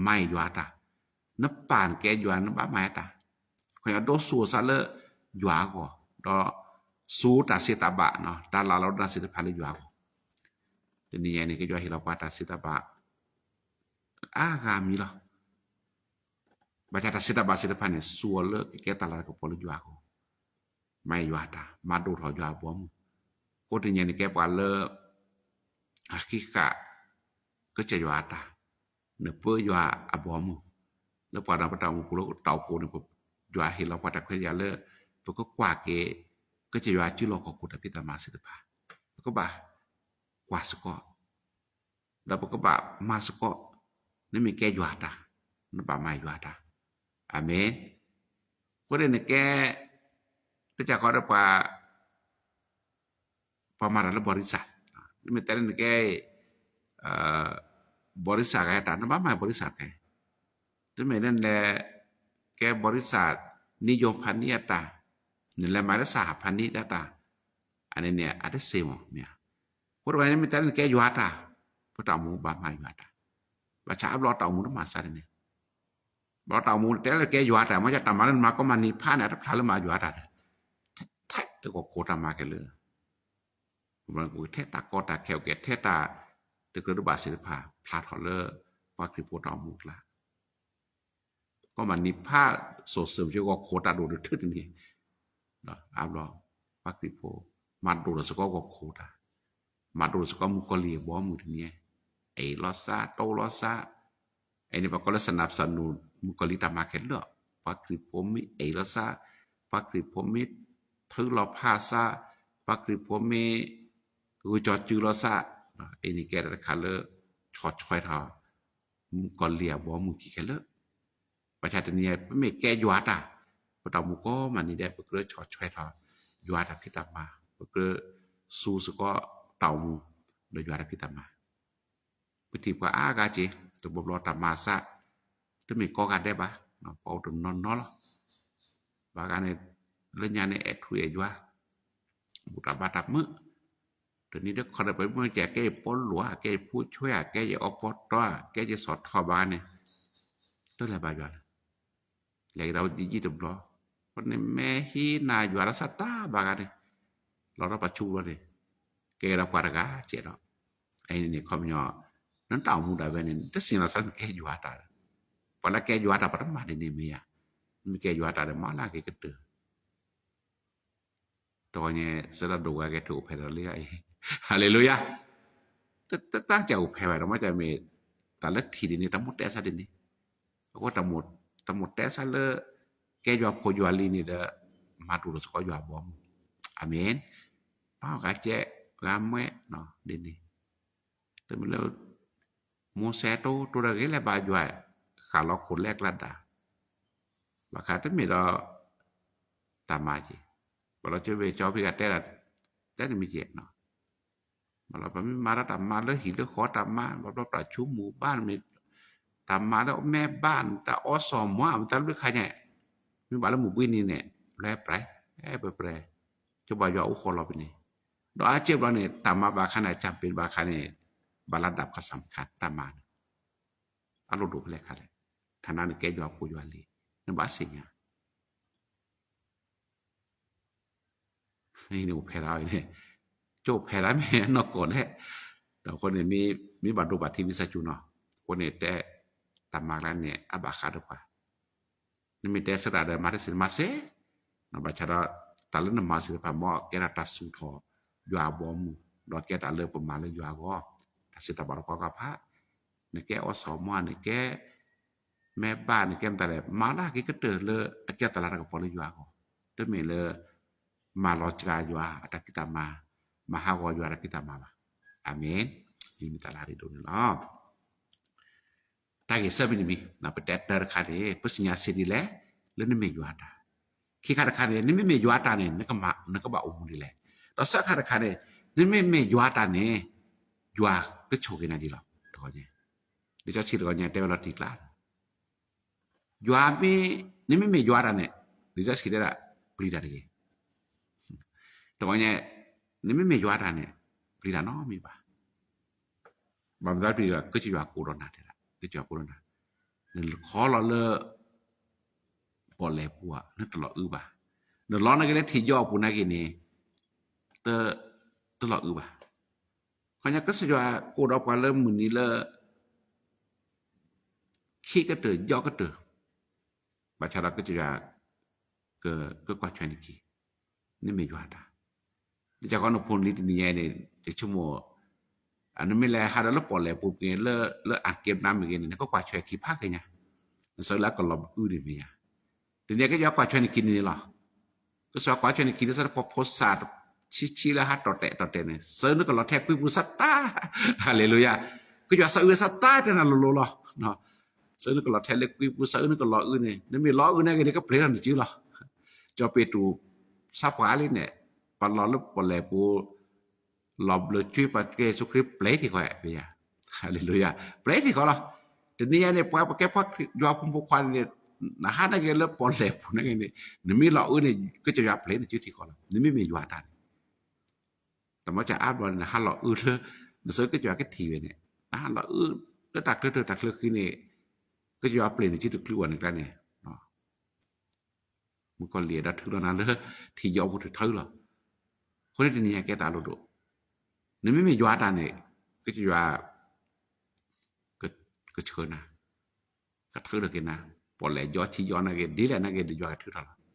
မၤယွၤတၢ်, နပၢ်နကဲယွၤ နဘၣ်မၤတၢ်, ခီဒိးစူၤအသးလၢယွၤအဂီၢ်, ဒီးစူၤတၢ်သ့တၢ်ဘၣ်, တၢ်လၢ်လၢတၢ်သ့ၣ်တဖၣ်လၢယွၤအဂီၢ်, တနံၤညါန့ၣ် ကယွၤဟ့ၣ်လီၤပှၤတၢ်သ့တၢ်ဘၣ် အါဂၤမံၤလီၤ. ဘၣ်ဆၣ်တၢ်သ့တၢ်ဘၣ်သ့ၣ်တဖၣ်န့ၣ် စူၤအီၤလၢကကဲတၢ်လၤကပီၤလၢယွၤအဂီၢ်, မၤယွၤတၢ်, မၤဒိၣ်ထီၣ်ယွၤအဘီအမုၢ်, အိၣ်တနံၤန့ၣ်ကဲပှၤလၢ အဃံးဃာ် ကစၢ်ယွၤအတၢ်, နပၢယွၤအဘီအမုၢ်, လၢပှၤဒီးပတၢ်အိၣ်မူပူၤလၢတၢ်အိၣ်ဖှိၣ်န့ၣ် ယွၤဟ့ၣ်လီၤပှၤတၢ်ခွဲးတၢ်ယာ်လၢ ပကကွၢ်က့ၤ ကစၢ်ယွၤစုလီၢ်ခီၣ်ခိၣ်တၢ်ဖံးတၢ်မၤသ့ၣ်တဖၣ်, ပကဘၣ်ကွၢ်စ့ၢ်ကီး ဒီးပကဘၣ်မၤစ့ၢ်ကီး, နမ့ၢ်ကဲယွၤတၢ်, နဘၣ်မၤယွၤတၢ်, အၤမ့ၣ်. အဃိန့ၣ်နကဲ တကးဃီဒီးပှၤ ပှၤမၤတၢ်လၢဘီရံစၢ်, နမ့ၢ်တဲလၢနကဲ ဘီရံစၢ်ဂၤတၢ် နဘၣ်မၤဘီရံစၢ်တၢ်, တမ့ၢ်လၢနလဲၤ ကဲဘီရံစၢ် နံယိၤဖးနံအတၢ်, နလဲၤမၤလၢစၢ်ဖးနံဒၣ်တၢ်, အန့ၣ်န့ၣ် အတစ့မး မ့ၢ်ဧါ. အဃိတဂီၤန့ၣ် မ့ၢ်တဲလၢနကဲယွၤတၢ်, ပတၢ်အိၣ်မူဘၣ်မၤယွၤတၢ်, ဘၣ်ဆၣ်အါဘျီတၢ်အိၣ်မူတမၤစၢ်န့ၣ် ဘၣ်တၢ်အိၣ်မူတဲလၢကဲယွၤတၢ် မ့ၢ်တၢ်မၤလၢနမၤကီမၤနံၤဖးန့ၣ် အတဖျါလၢမၤယွၤတၢ်ဒီး ထဲတဂီၤခိၣ်တၢ်မၤခဲလၢာ်, ထဲတၢ်ကီတၢ်ခဲအိၣ်ကဲ ထဲတၢ်တကြၢးတဘၣ်သ့ၣ်တဖၣ် ဖျါထီၣ်လၢ ပှၤခရံာ်ဖိတၢ်အိၣ်မူအကျါ ကီမၤနံၤဖး စိၤစၢၤမ့ၢ်ဂီၤခိၣ်တၢ်ဒိၣ်ဒိၣ်ထၢတနံၤ, အါဘျီ ပှၤခရံာ်ဖိ မၤဒိၣ်ထီၣ်စ့ၢ်ကီးဂီၤခိၣ်တၢ်, မၤဒိၣ်ထီၣ်စ့ၢ်ကီးမုၣ်ကီၤလံၢ်အဘီအမုၢ်တနံၤ, အ့ၣ်လီၤစၢ် တိၢ်လီၤစၢ်, အန့ၣ်ပှၤကိးလၢ စနၢပစနူ မုၣ်ကီၤလံၢ်တၢ်မၤခဲလၢာ်, ပှၤခရံာ်ဖိမ့ၢ်အ့ၣ်လီၤစၢ်, ပှၤခရံာ်ဖိမ့ၢ်ထုးလီၤဖးစၢ်, ပှၤခရံာ်ဖိမ့ၢ် ဂုာ်ကၠီၤစုလီၤစၢ်, အန့ၣ်ကဲတၢ်တခါလၢ ဆီၣ်ထွဲထီၣ် မုၣ်ကီၤလံၢ်အဘီအမုၢ်ခံခဲလၢာ်, ဘၣ်ဆၣ်တနံၤအံၤ ပမ့ၢ်ကဲယွၤတၢ်, ပတၢ်အိၣ်မူကိးမၤနံၤဒဲး ပကြၢးဆီၣ်ထွဲထီၣ် ယွၤတၢ်ဖံးတၢ်မၤ, ပကြၢးစူၤစ့ၢ်ကီးတၢ်အိၣ်မူ ဒီးယွၤတၢ်ဖံးတၢ်မၤ ပထံၣ်ပှၤအါဂၤက့ၤ တဘျီဘျီတၢ်မၤစၢ်, တမ့ၢ်ကိးဂၤဒဲးဘၣ်, ပှၤအိၣ်တနီၤနီၤလီၤ, ဘၣ်ဂၤန့ၣ် လၢညါန့ၣ် အဲၣ်ထူအဲၣ်ယွၤ, ဘူၣ်တၢ်ဘါတၢ်မုာ်, တနံၤဒီးခီဒီး ပမ့ၢ်ကဲ ကဲယဖိလံၤဧါ, ကဲယဖိဆွဲဧါ, ကဲယအီပီတီဧါ, ကဲယစီၤထီဘၣ်ဂၤန့ၣ်, တလဲၤဘါယွၤလၢ လဲၤကဒီးယံာ်ယံာ်တဘျီ, အဃိန့ၣ်မ့ၢ်ဟံးနၤယွၤလၢစၢ်တၢ်ဘၣ်ဂၤန့ၣ်, လီၤဒီးပှၤဆူဘျီန့ၣ်, ကဲကဒီးပှၤတဂၤစဲးဒီး, အအံၤန့ၣ်ခီပညီ, နတၢ်အိၣ်မူဒၣ်ဝဲန့ၣ် နတစံးလီၤစၢ်လၢနကဲယွၤတၢ်ဒီး, ပှၤလၢကဲယွၤတၢ်ပှၤတမၤဒ်န့ၣ်မ့ၢ်ဧါ, မ့ၢ်ကဲယွၤတၢ်ဒီး မၤလၢက့ၤကတၢၢ် တဂီၤညါ စဲဒၣ်ဒိၣ်ဝဲကဲထူၣ်အိၣ်ဖဲဒီးလံအံၤ, ဟါလ့လူယၤ, တၢ်ကအိၣ်ဖဲဘၣ်ဒီး မ့ၢ်တမ့ၢ်, တၢ်လၢထံၣ်ဒ်န့ၣ် တၢ်မိၣ်တဲဆါဒ်န့ၣ်, အဃိ တၢ်မိၣ်တဲဆါလၢ ကဲယွၤဖိယွၤလံၤန့ၣ်ဒီး မၤဒိၣ်ထီၣ်စ့ၢ်ကီးယွၤအဘီအမုၢ်, အၤမ့ၣ်, ပၢ်ဂၤကဲ, ဂၤမဲ, ဒ်န့ၣ် တမ့ၢ်လၢ မိၤၡ့တိၢ်တိၢ်ဒီးဂ့ၤလဲၣ်ဘၣ်ယွၤ, ဃၣ်လီၤခိၣ်လၢကျါဒၣ်, ဘၣ်ဃးတမ့ၢ်ဒီး တၢ်မၤက့ၤ, ဘၣ်လီၤကၢ်ဝဲကၠီဖံဂၤတဲဒၣ်, တဲတမံၤကဲ, ဘၣ်လီၤပမ့ၢ်မၤဒီးတၢ်မၤလၢဟံၣ်လၢဃီတၢ်မၤ, ဘၣ်ဘျီပတၢ်ဆိကမိၣ်ဘၣ်မ့ၢ်, တၢ်မၤလၢမဲာ်ဘၣ်, တၢ်အီစီၣ်မီၢ် မတၤလၢခါညါ, မ့ၢ်ဘၣ်လၢမုၢ်ဘှံးနံၤန့ၣ် လဲၤပြဲး, အဲၣ်ပြဲးပြဲး, ကဘၣ်ယွၤအိၣ်ဃီလီၤပန့ၣ်, ဒီးအါကၢဘျီန့ၣ် တၢ်မၤဘၣ်ခါန့ၣ် ကၢၣ်ပ့ၣ်ဘၣ်ခါန့ၣ်, ဘၣ်လၢဒၣ်ခီၣ်စၢ်မခါတၢ်မၤန့ၣ်, အလိၣ်ဒိၣ်ဖဲလဲၣ်ခါလဲၣ်, ထါနါန့ၣ်ကဲယွၤဖိယွၤလံၤ, နဘၣ်သ့ၣ်ညါ န့ၣ်အိၣ်ဖဲဒၣ်အံၤန့ၣ်, ကၠိဖဲဒၣ်မ့ၢ်နီၢ်ကီၢ်လဲၣ်, ဒီးအဃိန့ၣ် မ့ၢ်ဘၣ်ဒိဘၣ်ထံးမ့ၢ်စၢ်ကၠူနီၤ, အဃိန့ၣ်တဲ, တၢ်မၤကျါန့ၣ် အဘၣ်ဃးဒီးပှၤ, နမ့ၢ်တဲဆၢတၢ်ဒီးမၤတစ့ၢ်မၤစ့ၢ်, ဘၣ်ဆၣ်ဒီး တၢ်လၢနမၤစ့ၢ်တဖၣ်မ့ၢ်ကဲဒၣ်တၢ်စူၤထီၣ်ယွၤအဘီအမုၢ်, ဒီးကဲတၢ်လၢပမၤလၢယွၤအဂီၢ်, တၢ်စံးတၢ်ဘၣ်တပှၤဂၤဖး, နကဲအီစီၣ်မီၢ် နကဲ မဲာ်ဘၣ်န့ၣ်ကဲမတၤလဲၣ်, မၤလၢက့ၤကတၢၢ်လၢအကဲတၢ်လၤတၢ်ကပီၤလၢယွၤအဂီၢ်, တမ့ၢ်လၢ မၤလီၤစှၤယွၤအတၢ်ဖံးတၢ်မၤ, မၤဟးဂီၤယွၤအတၢ်ဖံးတၢ်မၤဘၣ်. အၤမ့ၣ်. မ့ၢ်တၢ်လၢအရ့ဒိၣ်န့ၣ်လီၤ. တၢ်ဂ့ၢ်ဆၢမံၤတမံၤ ပတဲတၢ်တခါန့ၣ် ပသ့ၣ်ညါစ့ၢ်ဒ်လဲၣ် လၢနမ့ၢ်ယွၤအတၢ်, ခံခါတခါန့ၣ် နမ့မ့ၢ်ယွၤအတၢ်န့ၣ် နကဘၣ်အိၣ်မူဒ်လဲၣ်, ဒီးသၢခါတခါန့ၣ် နမ့မ့ၢ်ယွၤအတၢ်န့ၣ် ယွၤကဆိၣ်ဂ့ၤနၤဒ်လဲၣ်. တဂီၤညါ လံာ်စီဆှံတဂီၤညါတဲဝဲလီၤတံၢ်ကျါ ယွၤမ့ၢ်, နမ့မ့ၢ်ယွၤတၢ်န့ၣ် လံာ်စီဆှံတဲဒၣ် ပျံၤတၢ်တဂ့ၤ. တဂီၤညါ နမ့မ့ၢ်ယွၤတၢ်န့ၣ် ပျံၤတၢ်နီတမံၤဘၣ်. ဘၣ်မနုၤပျံၤတၢ် ကစၢ်ယွၤကိးဒီးနၤတဲဒၣ် ကစၢ်ယွၤကိးဒီးနၤ, နခီလီၤလၢ ပီၣ်လဲၣ်ပူၤဧါ နတလီၤအုဘၣ်, နလီၤနာ်က့လၢထံၣ်ယီၢ်အပူၤနာ်က့န့ၣ် တလီၤအုဘၣ်. ခီညါကစၢ်ယွၤကိးဒီးပှၤလၢမုၢ်နံၤလၢ ခံကတၢၢ်ယီၢ်ကတၢၢ်, ဘၣ်ဆၣ်ဒီးကစၢ်ယွၤ ကကွၢ်ထွဲနခံ, နမ့ၢ်ယွၤတၢ်, လၢကီနဖိနလံၤတနံၤညါအံၤန့ၣ် ယဆိကမိၣ် နမ့ၢ်လဲၤဟးဒီးလၢပီၣ်လဲၣ်ပူၤမ့ၢ်ဂ့ၤ လၢအကဲဘျါမ့ၢ်ဂ့ၤန့ၣ် နကကွၢ်ထွဲခံဖးက့ၤညါ, နဆၢလၢအကလီၤအုၣ်န့ၣ်မ့ၢ်ယါ, တနံၤညါကယွၤကွၢ်ထွဲနခံန့ၣ်လီၤ. ကစၢ်ကွၢ်ထွဲနခံဒီး ဆၢဖိစၢ်ဆံဆံလၢဟးတီၢ်တဲာ်တီၢ်တဲာ်န့ၣ် ဆၢနုာ်ကလီၤထဲကွံပူၤစၢ်တၢ်, ဟါလ့လူယၤ, ကယွၤစၢအုၣ်စၢ်တၢ်တဲနၤလိၤလိၤလီၤ. ဆၢနုာ်ကလီၤထဲလၢကွံပူၤ ဆၢအုၣ်နုာ်ကလီၤအုၣ်န့ၣ် နမ့ၢ်လီၤအုၣ်န့ၣ်ဂ့ၤန့ၣ် ကပျဲထီၣ်နစုလီၤ. ကၠီၤပ့းတရူး ဆါပှၤလံန့ၣ် ပလီၤလၢပီၣ်လဲၣ်ပူၤ လီၤဘျၢကွံပှၤကဲယ့ၣ်ၡူးခရံာ်ပျဲထံၣ်ဃီဧါ, ဟါလ့လူယၤ, ပျဲထံၣ်ဃီလီၤ. တနံၤညါန့ၣ် ပှၤပကဲပှၤခရံာ်ယွၤဖိမုၣ်ဖိခွါန့ၣ် နဟးန့ၣ်ဂ့ၤလၢပီၣ်လဲၣ်ပူၤန့ၣ်ဂ့ၤန့ၣ် နမ့ၢ်လီၤအုၣ်န့ၣ် ကစၢ်ယွၤပျဲနစုထံၣ်ဃီလီၤ. နမ့ၢ်မ့ၢ်ယွၤတၢ်န့ၣ် တမီၤကၢ်အါဘျီန့ၣ် နဟးလီၤအုၣ်လၢ နဆၢကစၢ်ယွၤကထံၣ်ဝဲန့ၣ် နဟးလီၤအုၣ်လၢတၢ်ချၢတၢ်ချၢဃံန့ၣ် ကစၢ်ယွၤပျဲနစုတချုးအီၤန့ၣ်ကျါန့ၣ် မုၣ်ကီၤလံၢ်ဒီးထုးလီၤနၤလၢ ထံယီၤပူၤတထၢလီၤ. အဃိန့ၣ်တနံၤညါကဲတၢ်လိၣ်ဒိၣ်, နမ့မ့ၢ်ယွၤတၢ်န့ၣ် ကစၢ်ယွၤ ကဆှၢနၤ, ကထုးထီၣ်က့ၤနၤ, ပီၣ်လဲၣ်ယီၤထံယီၤန့ၣ်ဂ့ၤ ဒ်လဲၣ်န့ၣ်ဂ့ၤ ဒီးယွၤကထုးထီၣ်လီၤ.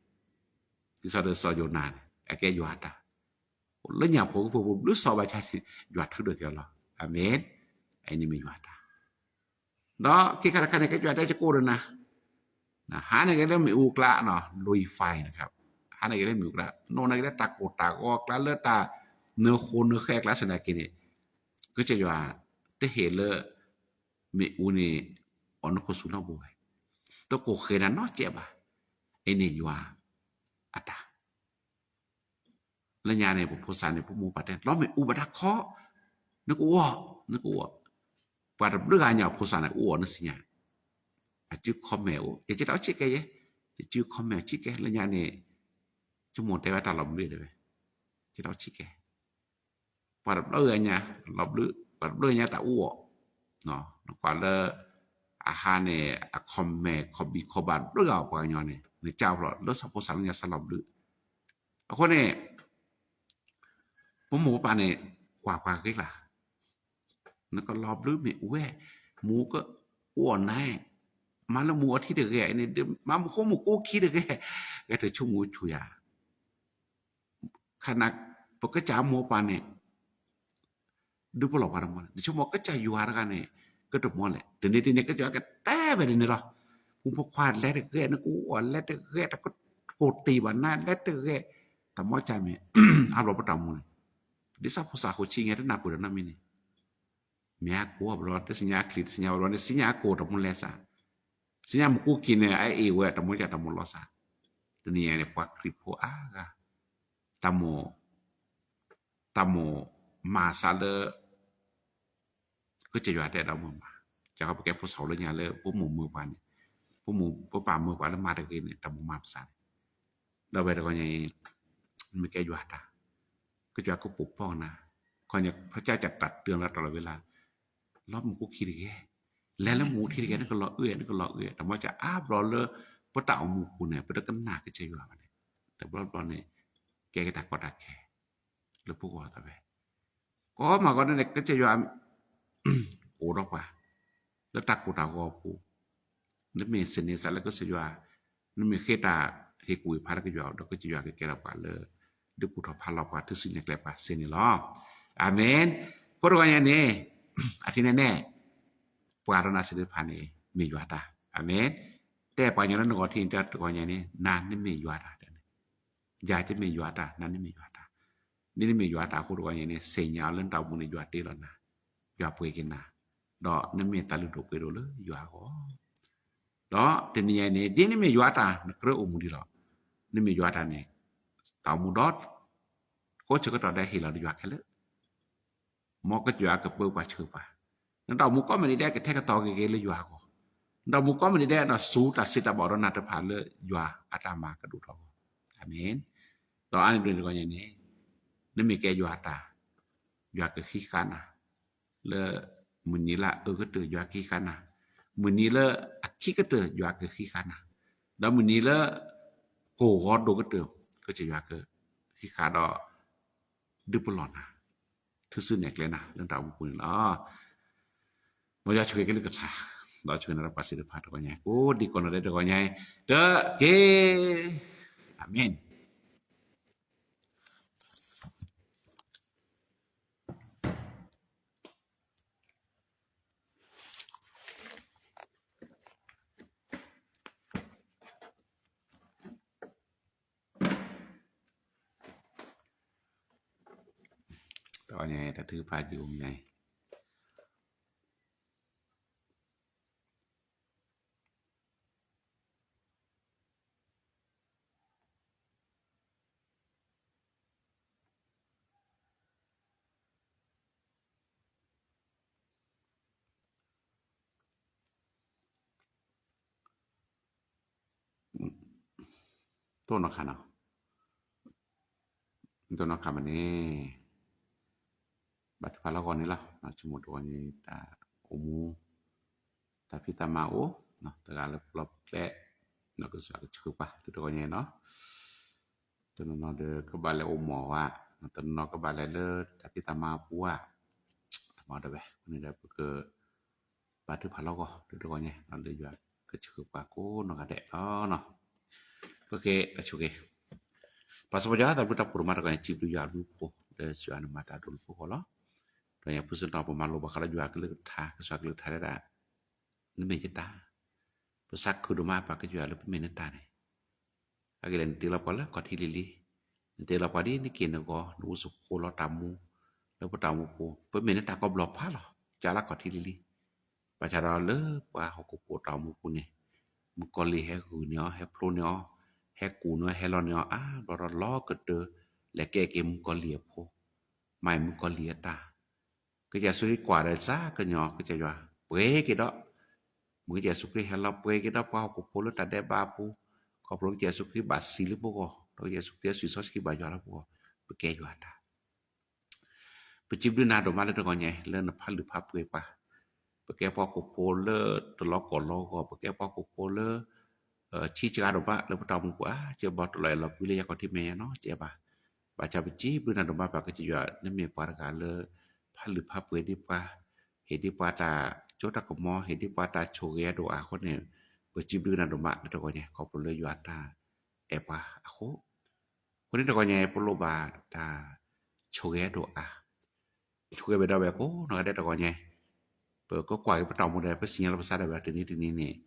ဒ်သိးဒီးစီၤယိၤနါန့ၣ် အကဲယွၤတၢ်, လၢညါဖိကဖိပူၤဘျုးစီၤဘၣ်ဆၣ် ယွၤထုးထီၣ်က့ၤအီၤလီၤ. အၤမ့ၣ်, အံၤန့ၣ်မ့ၢ်ယွၤတၢ် ဒီးခံခါတခါန့ၣ် ကစၢ်ယွၤတဲကကိၣ်ဒီးနၤ, ဟးန့ၣ်ဂ့ၤလၢမ့ၣ်အူအကျါနီၤ လွံၢ်ဖးအံၤန့ၣ် ဟးန့ၣ်ဂ့ၤလၢမ့ၣ်အူအကျါ နီၣ်န့ၣ်ဂ့ၤလၢတၢ်ကိၢ်တၢ်ဂီၤအကျါလၢတၢ်နၢဃိနၢဃဲအကျါစ့ၢ်ကီးန့ၣ်, ကစၢ်ယွၤတဟ့ၣ်လၢ မ့ၣ်အူန့ၣ် အီၣ်နခိၣ်ဆူၣ်နီတဘိဝဲ, တကိၢ်ဃဲၤနၤနီတစဲးဘၣ်. အံၤန့ၣ်ယွၤအတၢ် လၢညါန့ၣ် ပဖိစၢ်န့ၣ် ပမိၢ်ပၢ်တဲ လီၤမ့ၣ်အူဘၣ်တၢ်ခီ, နကအိၣ်, နကအိၣ်, ပှၤတဘျုးဂၤညါအဖိစၢ်န့ၣ် အိၣ်အီၤနစံညါ, အစု comment အိၣ် ယကတၢ်အိၣ်ဆံးကဲယဲ, ယစု comment ဆံးကဲ လၢညါန့ၣ် ဆိကမိၣ်တဲဝဲတၢ်လီၤဘျုးတဲဝဲ, ယတၢ်အိၣ်ဆံးကဲ ပှၤတဘျီဂၤညါ လီၤဘျုး ပှၤတဘျီဂၤညါတၢ်အိၣ်အီၤ, နကွၢ်လၢ အဟါန့ၣ် အ comment ခီဘံၣ်ခီဘၣ်တဘျုးဂၤ ပှၤကညီန့ၣ် နကၢ်ဖျိးလၢဆၣ်ဖိစၢ်လၢညါစၢ်လီၤဘျုး, အဃိန့ၣ် ပမိၢ်ပပၢ်န့ၣ် ကွၢ်ပှၤဂ့ၤကျါ နကလီၤဘျုးမ့ၣ်အူဝဲ, မူကအိၣ်အီၤနၤ, မၤလၢမူအီထံတဂ့ၤန့ၣ် မၤမူဃိမူကိးခံတဂ့ၤ, ဂဲၤတဆိကမိၣ်ဆူၣ်ယၤ ခါနၤ ပကစၢ်မိၢ်ပၢ်န့ၣ် ဒုးပလီၢ်ပှၤတမီၤလဲၣ်, နဆိကမိၣ်ကစၢ်ယွၤတဂၤန့ၣ် ကတမီၤလဲၣ်, တနံၤတနံၤကစၢ်ယွၤကတဲဝဲဒ်န့ၣ်လီၤ, ဖိမုၣ်ဖိခွါလဲၤတဂ့ၤ နကအိၣ်လဲၤတဂ့ၤ တကိးတ့ၢ်ဘၣ်နၤလဲၤတဂ့ၤ, တမီၤကၢ်မ့ၢ် အါဘျီပတၢ်မူန့ၣ် ဒ်ဆၣ်ဖိစၢ်ဃိးဆံညါတနၢ်ပၢၢ်ဒီးနီတမံၤန့ၣ် မ့ၢ်အကိးဘျီ တသ့ၣ်ညါအချံ တသ့ၣ်ညါဘျီန့ၣ် သ့ၣ်ညါအကိၢ်တမူလဲစ့ၢ်, သ့ၣ်ညါမူကိးခံန့ၣ် အအ့ၣ်ဝဲတမူကၢ်တမူလီၤစ့ၢ်, တနံၤညါန့ၣ် ပှၤခရံာ်ဖိအါဂၤ တၢ်မိၣ် တၢ်မိၣ်မၤစ့ၢ်လၢ ကစၢ်ယွၤတဲဒီးမိၢ်မၤ, ကပကဲဖိစီၤလၢညါလၢ ပမိၢ်မၢပှၤန့ၣ်, ပမိၢ်ပပၢ်မၢပှၤလၢမၤတဂ့ၤန့ၣ် တၢ်မိၣ်မၤပစၢ်န့ၣ်, ဒီးဝဲတဂီၤညါအံၤ မ့ၢ်ကဲယွၤတၢ်, ကစၢ်ယွၤကပိာ်ဖီနၤ, ခီညါ ဖျါကၢ်တၢ်တၢၢ်လၢတၢ်လီၤဝဲလၢ လီၤမူကိးခံတဂ့ၤ, လဲၤလၢမူထံတဂ့ၤ နကလီၤအုၣ် နကလီၤအုၣ် တၢ်မီၢ်ကၢ်အါဘျီလၢ ပတၢ်အိၣ်မူပူၤန့ၣ် ပတကနၣ်ကစၢ်ယွၤဘၣ်န့ၣ်, တဘျီဘျီန့ၣ် ကဲက့ၤတၢ်ကီတၢ်ခဲ လၢပဂီၢ်တဝဲ, ကီမၤဂီၢ်န့ၣ် ကစၢ်ယွၤ အိၣ်ဒီးပှၤ လၢတၢ်ကိၢ်တၢ်ဂီၤအပူၤ, နမ့ၢ်သန့ၤစ့ၢ်လၢကစၢ်ယွၤ, နမ့ၢ်ဃ့တၢ်ဟ့ၣ်ကူၣ်ဟ့ၣ်ဖးလၢကစၢ်ယွၤဒီး ကစၢ်ယွၤကကဲထီၣ်ပှၤလၢ ဒုးကူၣ်ထီၣ်ဖးလီၤပှၤ ထုးစုနဲၣ်ကျဲပှၤသ့န့ၣ်လီၤ. အၤမ့ၣ်. ဖိတဂီၤညါန့ၣ် အထံၣ်န့ၣ်န့ၣ် ပှၤဒီးနၤသ့ၣ်တဖၣ်န့ၣ် မ့ၢ်ယွၤတၢ်, အၤမ့ၣ်. တဲပှၤကညီလၢနဂီၢ်ထံးန့ၣ် တဂီၤညါန့ၣ် နၤနမ့ၢ်ယွၤတၢ်, ယၤကမ့ၢ်ယွၤတၢ် နၤနမ့ၢ်ယွၤတၢ်, ဒ်နမ့ၢ်ယွၤတၢ်အဃိတဂီၤညါန့ၣ် သ့ၣ်ညါအီၤလၢနတၢ်အိၣ်မူန့ၣ် ယွၤတ့လီၤနၤ, ယွၤပှ့ၤက့ၤနၤ, ဒီးနမ့ၢ်သးလုၢ်ဒိၣ်ပှ့ၤဒိၣ်လၢယွၤအဂီၢ် ဒီးတနံၤညါအံၤန့ၣ် ဒ်နမ့ၢ်ယွၤတၢ် နကြၢးအိၣ်မူဒံးလီၤ. နမ့ၢ်ယွၤတၢ်န့ၣ် တၢ်အိၣ်မူဒီး ကိးဆၢကတီၢ်ဒဲးဟ့ၣ်လီၤဒီးယွၤခဲလၢာ်, မ်ကစၢ်ယွၤကပၢပှၤဆှၢပှၤ, နတၢ်အိၣ်မူကိးမုၢ်နံၤဒဲး ကထဲကသီက့ၤက့ၤလၢယွၤအဂီၢ်, နတၢ်အိၣ်မူကိးမုၢ်နံၤဒဲး ဒီးစူၤတၢ်စံးတၢ်ဘၣ်ဒီးနၤတဖၣ်လၢယွၤအတၢ်မၤကဒိၣ်ထီၣ်အဂီၢ်, အၤမ့ၣ်. ဒီးအါန့ၢ်ဒ်န့ၣ်တဂီၤညါန့ၣ် နမ့ၢ်ကဲယွၤတၢ် ယွၤကဃံဃါနၤ, လၢမုၢ်နံၤလၢအအၢကတၢၢ် ယွၤကဃံဃါနၤ, မုၢ်နံၤလၢအခံကတၢၢ် ယွၤကဃံဃါနၤ, ဒီးမုၢ်နံၤလၢကိၢ်ဂီၤဒိၣ်ကတၢၢ် ကစၢ်ယွၤကဃံဃါဒီး ဒုးပလီၢ်နၤ, ထုးစုနဲၣ်ကျဲနၤ လၢနတၢ်အိၣ်မူပူၤန့ၣ်လီၤ. မ်ယွၤဆိၣ်ဂ့ၤက့ၤလၢကထါ, ဒီးဆိၣ်ဂ့ၤနၤဒီးပှၤသ့ၣ်တဖၣ်တဂီၤညါ ကိးဒံကိးနီၢ်ဒဲးတဂီၤညါအံၤ တက့ၢ်. အၤမ့ၣ်. တၢ်ထုကဖၣ်ကံအိၣ်မး တိၢ်နီၣ်ခါနီၤ, တိၢ်နီၣ်ခါမးန့ၣ် ဘၣ်ထုကဖၣ်လီၤဂီၤန့ၣ်လီၤ. ဆိကမိၣ်တဂီၤန့ၣ် တၢ်အိၣ်မူ တၢ်ဖံးတၢ်မၤအိၣ် တဂၤလၢပျီပူၤကျဲ နီၢ်ကစၢ်ကဆှၢပှၤလၢတဂီၤညါနီၤ, တနီၤနီၤဒီးကဘၣ်လဲၤအိၣ်မီၢ်ဝဲ, တနီၤနီၤကဘၣ်လဲၤလၢတၢ်ဖံးတၢ်မၤအပူၤဧါ, မၤဒီးဝဲ အဃိန့ၣ်ဒီးပက ဘၣ်ထုကဖၣ်လီၤဂီၤလၢတဂီၤညါ လၢယွၤကဆှၢပှၤကိးနီၢ်ဂၤဒဲးလီၤ. ပကဲအဆိက့ၤ ပှၤစီၤပီယွၤသးဘျုးတၢ်ဖှိၣ်ဒိၣ်မးတဂီၤညါ စံးဘျုးယွၤအဘျုးအဖှိၣ် လၢယွၤနမၤတၢ်ဒိၣ်လၢပဂီၢ်လီၤ. တဂီၤညါဖုစနီၤ ပမၤလိဘၣ်ဃးလၢယွၤကလုၢ်ကထါ ကစၢ်ကလုၢ်ကထါဒၣ် နမ့ၢ်ယတၢ်, ပသးခုဒိၣ်မးပာ်ကစၢ်ယွၤလၢပမ့ၢ်နတၢ်န့ၣ် အဂ့ၢ်ဒ်လဲၣ် နတ့လီၤပှၤလၢခီၣ်ထံးလံၤလံၤ, နတ့လီၤပှၤဒ်နက့ၢ်နဂီၤ နအိၣ်ဆူၣ်ဖှိၣ်လီၤတၢ်မူ လၢပတၢ်အိၣ်မူပူၤ ပမ့ၢ်နတၢ်ကိးဘျီဖးလီၤ ကၢ်လၢခီၣ်ထံးလံၤလံၤ, ဘၣ်ဆၣ်ဒီးလၢပှၤဟီၣ်ခိၣ်ဖိတၢ်အိၣ်မူပူၤန့ၣ် မုၣ်ကီၤလံၢ်ဟဲဂုာ်န့ၢ်အီၤ ဟဲဖျိန့ၢ်အီၤ ဟဲကူၣ်န့ၢ်အီၤ ဟဲလီၤန့ၢ်အီၤ အါဘျီဒီးလီၤကတၢၢ် လဲၤကဲက့ၤမုၣ်ကီၤလံၢ်အဖိ မၤအံၤမုၣ်ကီၤလံၢ်အတၢ် ကစၢ်ယ့ၣ်ၡူးခရံာ်ကွၢ်ဒီးစ့ၢ်ကီး ကစၢ်ယွၤ ပှဲၤက့ၤဒီး မ့ၢ်ကစၢ်ယ့ၣ်ၡူးခရံာ်ဟဲလီၤပှဲၤက့ၤဒီးပှၤဟီၣ်ခိၣ်ဖိလၢတၢ်ဒဲးဘးအပူၤ, ခီဖျိကစၢ်ယ့ၣ်ၡူးခရံာ်ဘၣ်စံးလၢပဂီၢ် ဒီးကစၢ်ယ့ၣ်ၡူးခရံာ်အသွံၣ်စီဆှံဘၣ်ယွၤလၢပဂီၢ် ပကဲယွၤတၢ် ပစံးဘျုးနၤဒိၣ်မးလၢတဂီၤညါ လၢနဖးလုၢ်ဖးပှ့ၤပှၤ, ပကဲပှၤဟီၣ်ခိၣ်ဖိလၢတလီၤကီၢ်လီၤဂီၢ်, ပကဲပှၤဟီၣ်ခိၣ်ဖိလၢ ဆံးစှၤဒိၣ်မးလၢပတၢ်အိၣ်မူပူၤ အါကဲဘီတလီၤအဲၣ်လီၤကွံလၢယၤခီၣ်ထံးမဲာ်ညါနီတစဲးဘၣ်. ဘၣ်ဆၣ်ပစံးဘျုးနၤဒိၣ်မး ပာ်ကစၢ်ယွၤ နမ့ၢ်ပှၤတဂၤလၢ ဖးလုၢ်ဖးပှ့ၤဒံးပှၤ, ဟ့ၣ်ဒံးပှၤတၢ်စိတၢ်ကမီၤ, ဟ့ၣ်ဒံးပှၤတၢ်ဆိၣ်ဂ့ၤအဒိၣ်အါအဃိန့ၣ်, ပစံးဘျုးနၤဒိၣ်မးလၢတဂီၤညါ ခီဖျိလၢယွၤတၢ်အဲၣ်ပှၤအဃိ အဃိန့ၣ်တဂီၤညါ ပလိၣ်ဘၣ်တၢ်ဆိၣ်ဂ့ၤအဒိၣ်အါ, ဆိၣ်ဂ့ၤဝဲဒၣ်ဝဲကိးနီၢ်ဂၤဒဲးတဂီၤညါ, ပကကွၢ်က့ၤပတၢ်အိၣ်မူဒီး ပစံးညါလၢပသးဒၣ်ဝဲတနံၤတနံၤန့ၣ်,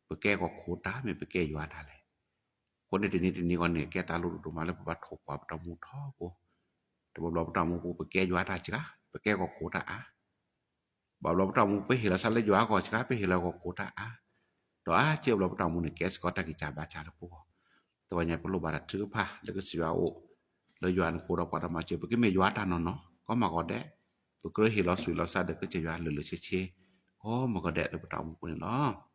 ပကဲကီၢ်ခိၣ်တၢ်မ့ၢ်ပကဲယွၤတၢ်လဲၣ်. အဃိန့ၣ်တနံၤတနံၤဂီၢ်န့ၣ် ကဲတၢ်လိၣ်ဒိၣ်ဒိၣ်မးလၢပဘၣ်ထိၣ်ကွၢ်ပတၢ်အိၣ်မူထီဘိ, တဘျီဘျီပတၢ်အိၣ်မူပူၤ ပကဲယွၤတၢ်စှၤ, ပကဲကီၢ်ခိၣ်တၢ်အါ ဘၣ်ဘျီပတၢ်အိၣ်မူ ပဟ့ၣ်လီၤသးလၢယွၤအဂီၢ်စှၤ ပဟ့ၣ်လီၤကီၢ်ခိၣ်တၢ်အါ, ဒီးအါကဲဘျီပတၢ်အိၣ်မူန့ၣ် ကဲစ့ၢ်ကီးတၢ်ဂံၢ်စၢ်ဘါစၢ်လၢပဂီၢ်, တဂီၤညါပလိၣ်ဘၣ်တၢ်ထုကဖၣ်လၢကစၢ်ယွၤအအိၣ်, လၢယွၤနကိးဒီးပှၤတၢ်မၤစၢၤ ပကမ့ၢ်ယွၤတၢ်နီၢ်နီၢ် ကိးမုၢ်ဂီၤဒဲး, ပကြၢးဟ့ၣ်လီၤသွံၣ်လီၤသးဒီးကစၢ်ယွၤလၢာ်လၢာ်ဆ့ဆ့, ကိးမုၢ်ဂီၤဒဲးလၢပတၢ်အိၣ်မူပူၤန့ၣ်လီၤ.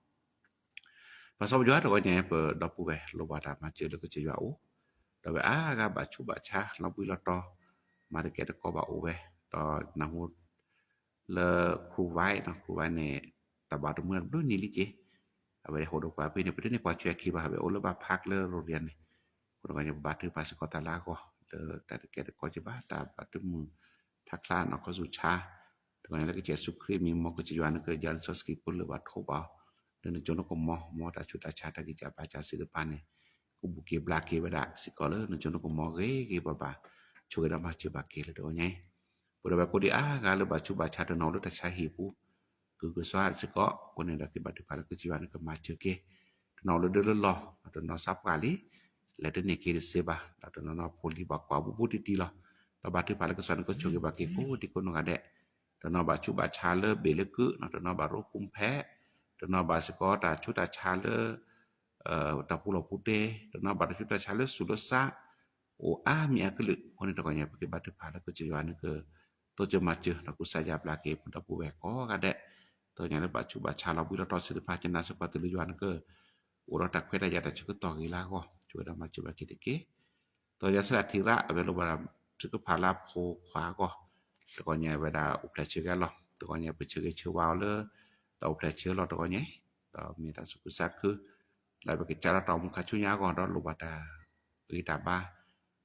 ပှၤစီၤပီယွၤတဂီၤညါ ပဒီပုၢ်ဝဲၢ်လိၣ်ဘၣ်တၢ်မၤစၢၤလၢကစၢ်ယွၤအအိၣ်, ဒီးဝဲအါဂၤဘၣ်ဆူးဘၣ်ဆါ လီၤဘှံးလီၤတီၤ, မၤတကဲတကိးဘၣ်အိၣ်ဝဲ, ဒီးနၢ်ဟူ လၢ ခရူဝဲ ခရူဝဲန့ၣ် တၢ်ဘၣ်တမုာ်တဘျုးနံၤလံက့ၤ, အဝဲဟိးဒိၣ်ပှၤဖဲန့ၣ် ပတန့ၢ်ကွၢ်ဆွဲခံဘၣ် အဝဲအိၣ်လၢဘၣ်ဖးကလၢ ရိယၤန့ၣ်, အဃိတဂီၤညါ ပဘါထုကဖၣ်စ့ၢ်ကီးတၢ်လၢအဂီၢ် လၢတၢ်တကဲတကိးက့ၤဘၣ် တၢ်ဘၣ်တမုာ် ထါချါနီၢ်ခီဆူၣ်ဆါ, တဂီၤညါလၢကစၢ်ယ့ၣ်ၡူးခရံာ်မံၤ မ်ကစၢ်ယွၤနကယၤလံာ်စီဆှံ ပလၢၢ်ဘၣ်ထိးဘၣ်အီၤ, လၢနစိနကမီၤ မ်တၢ်ဆူးတၢ်ဆါတၢ်ဂံၢ်စၢ်ဘါစၢ်သ့ၣ်တဖၣ်န့ၣ် ကဘူၣ်က့ၤဘျါက့ၤဝဲဒၣ်စ့ၢ်ကီးလၢနစိနကမီၤဂ့ၤဂ့ၤဘၣ်ဘၣ်, ဆိၣ်ဂ့ၤဒီးမၤစၢၤဘၣ်က့ၤလၢတဂီၤညါအံၤ, ပဒီပုၢ်ဝဲၢ်ကိးဒံးအါဂၤလၢဘၣ်ဆူးဘၣ်ဆါတနီၤလၢတၢ်ဆါဟံၣ်ပူၤ, ကုၢ်ကစွါစ့ၢ်ကီး အဃိန့ၣ်ဒီးကဘၣ်ထုကဖၣ်လၢကစၢ်ယွၤနကမၤစၢၤက့ၤ, တနီၤလၢဒၢလၢလီၢ် တနီၤစးပှၢ်လံ, လဲၤတန့ၢ်က့ၤတသ့ဘၣ် ဒီးတနီၤနီၤဖိလံၤဘၣ်ကွၢ်ဘူးဘူးတံၢ်တံၢ်လီၤ, ဒီးဘၣ်ထုကဖၣ်လၢကစၢ်ယွၤနကဆိၣ်ဂ့ၤဘၣ်က့ၤကိးဒံကိးနီၢ်ဂၤဒဲး, တနီၤဘၣ်ဆူးဘၣ်ဆါလၢဘ့ၣ်လၢကုၢ်, တနီၤဘၣ်ရိဖှိၣ်ဖဲး, တနီၤဘၣ်စ့ၢ်ကီးတၢ်ဆူးတၢ်ဆါလၢ တၢ်ပူၤလီၢ်ပူၤတ့ၢ်, တနီၤဘၣ်တၢ်ဆူးတၢ်ဆါလၢသူၣ်လၢသး, အိၣ်အါမံၤအါကလုာ်, အဃိန့ၣ်တဂီၤညါ ပကဘၣ်ထုကဖၣ်လၢကစၢ်ယွၤနက သိၣ်ကၢမၤစၢၤ ဒီးကူစါယါဘျါက့ၤ ပဒီပုၢ်ဝဲၢ်ကိးဂၤဒဲး, တဂီၤညါလၢဘၣ်ဆူးဘၣ်ဆါလီၤဘှံးလီၤတီၤသ့ၣ်တဖၣ် ကနၣ်စ့ၢ်ကီးသုလၢယွၤနက အိၣ်ဒီးတၢ်ခွဲးတၢ်ယာ်တၢ်ဆၢကတီၢ်ဂ့ၤလၢအဂီၢ်, ဆိၣ်ဂ့ၤဒီးမၤစၢၤဘၣ်က့ၤတက့ၢ် တဂီၤညါစဲဒၣ်ထံရၣ် အဝဲလိၣ်ဘၣ်ထုကဖၣ်လၢအဖိခွါအဂီၢ်, တဂီၤညါဝဲဒၣ်အိၣ်ဖျဲၣ်ဆၢက့ၤလီၤ, တဂီၤညါပဆၢဂ့ၤဆၢဝါအီၤလၢ တၢ်အိၣ်ဖျဲၣ်ဆၢလီၤတဂီၤညါ, ဒီးမ့ၢ်တၢ်သူၣ်ခုသးခု လၢအဝဲကစးထီၣ်တၢ်အိၣ်မူခါဆူညါအဂီၢ် ဒီးလိၣ်ဘၣ်တၢ်ဂံၢ်တၢ်ဘါ,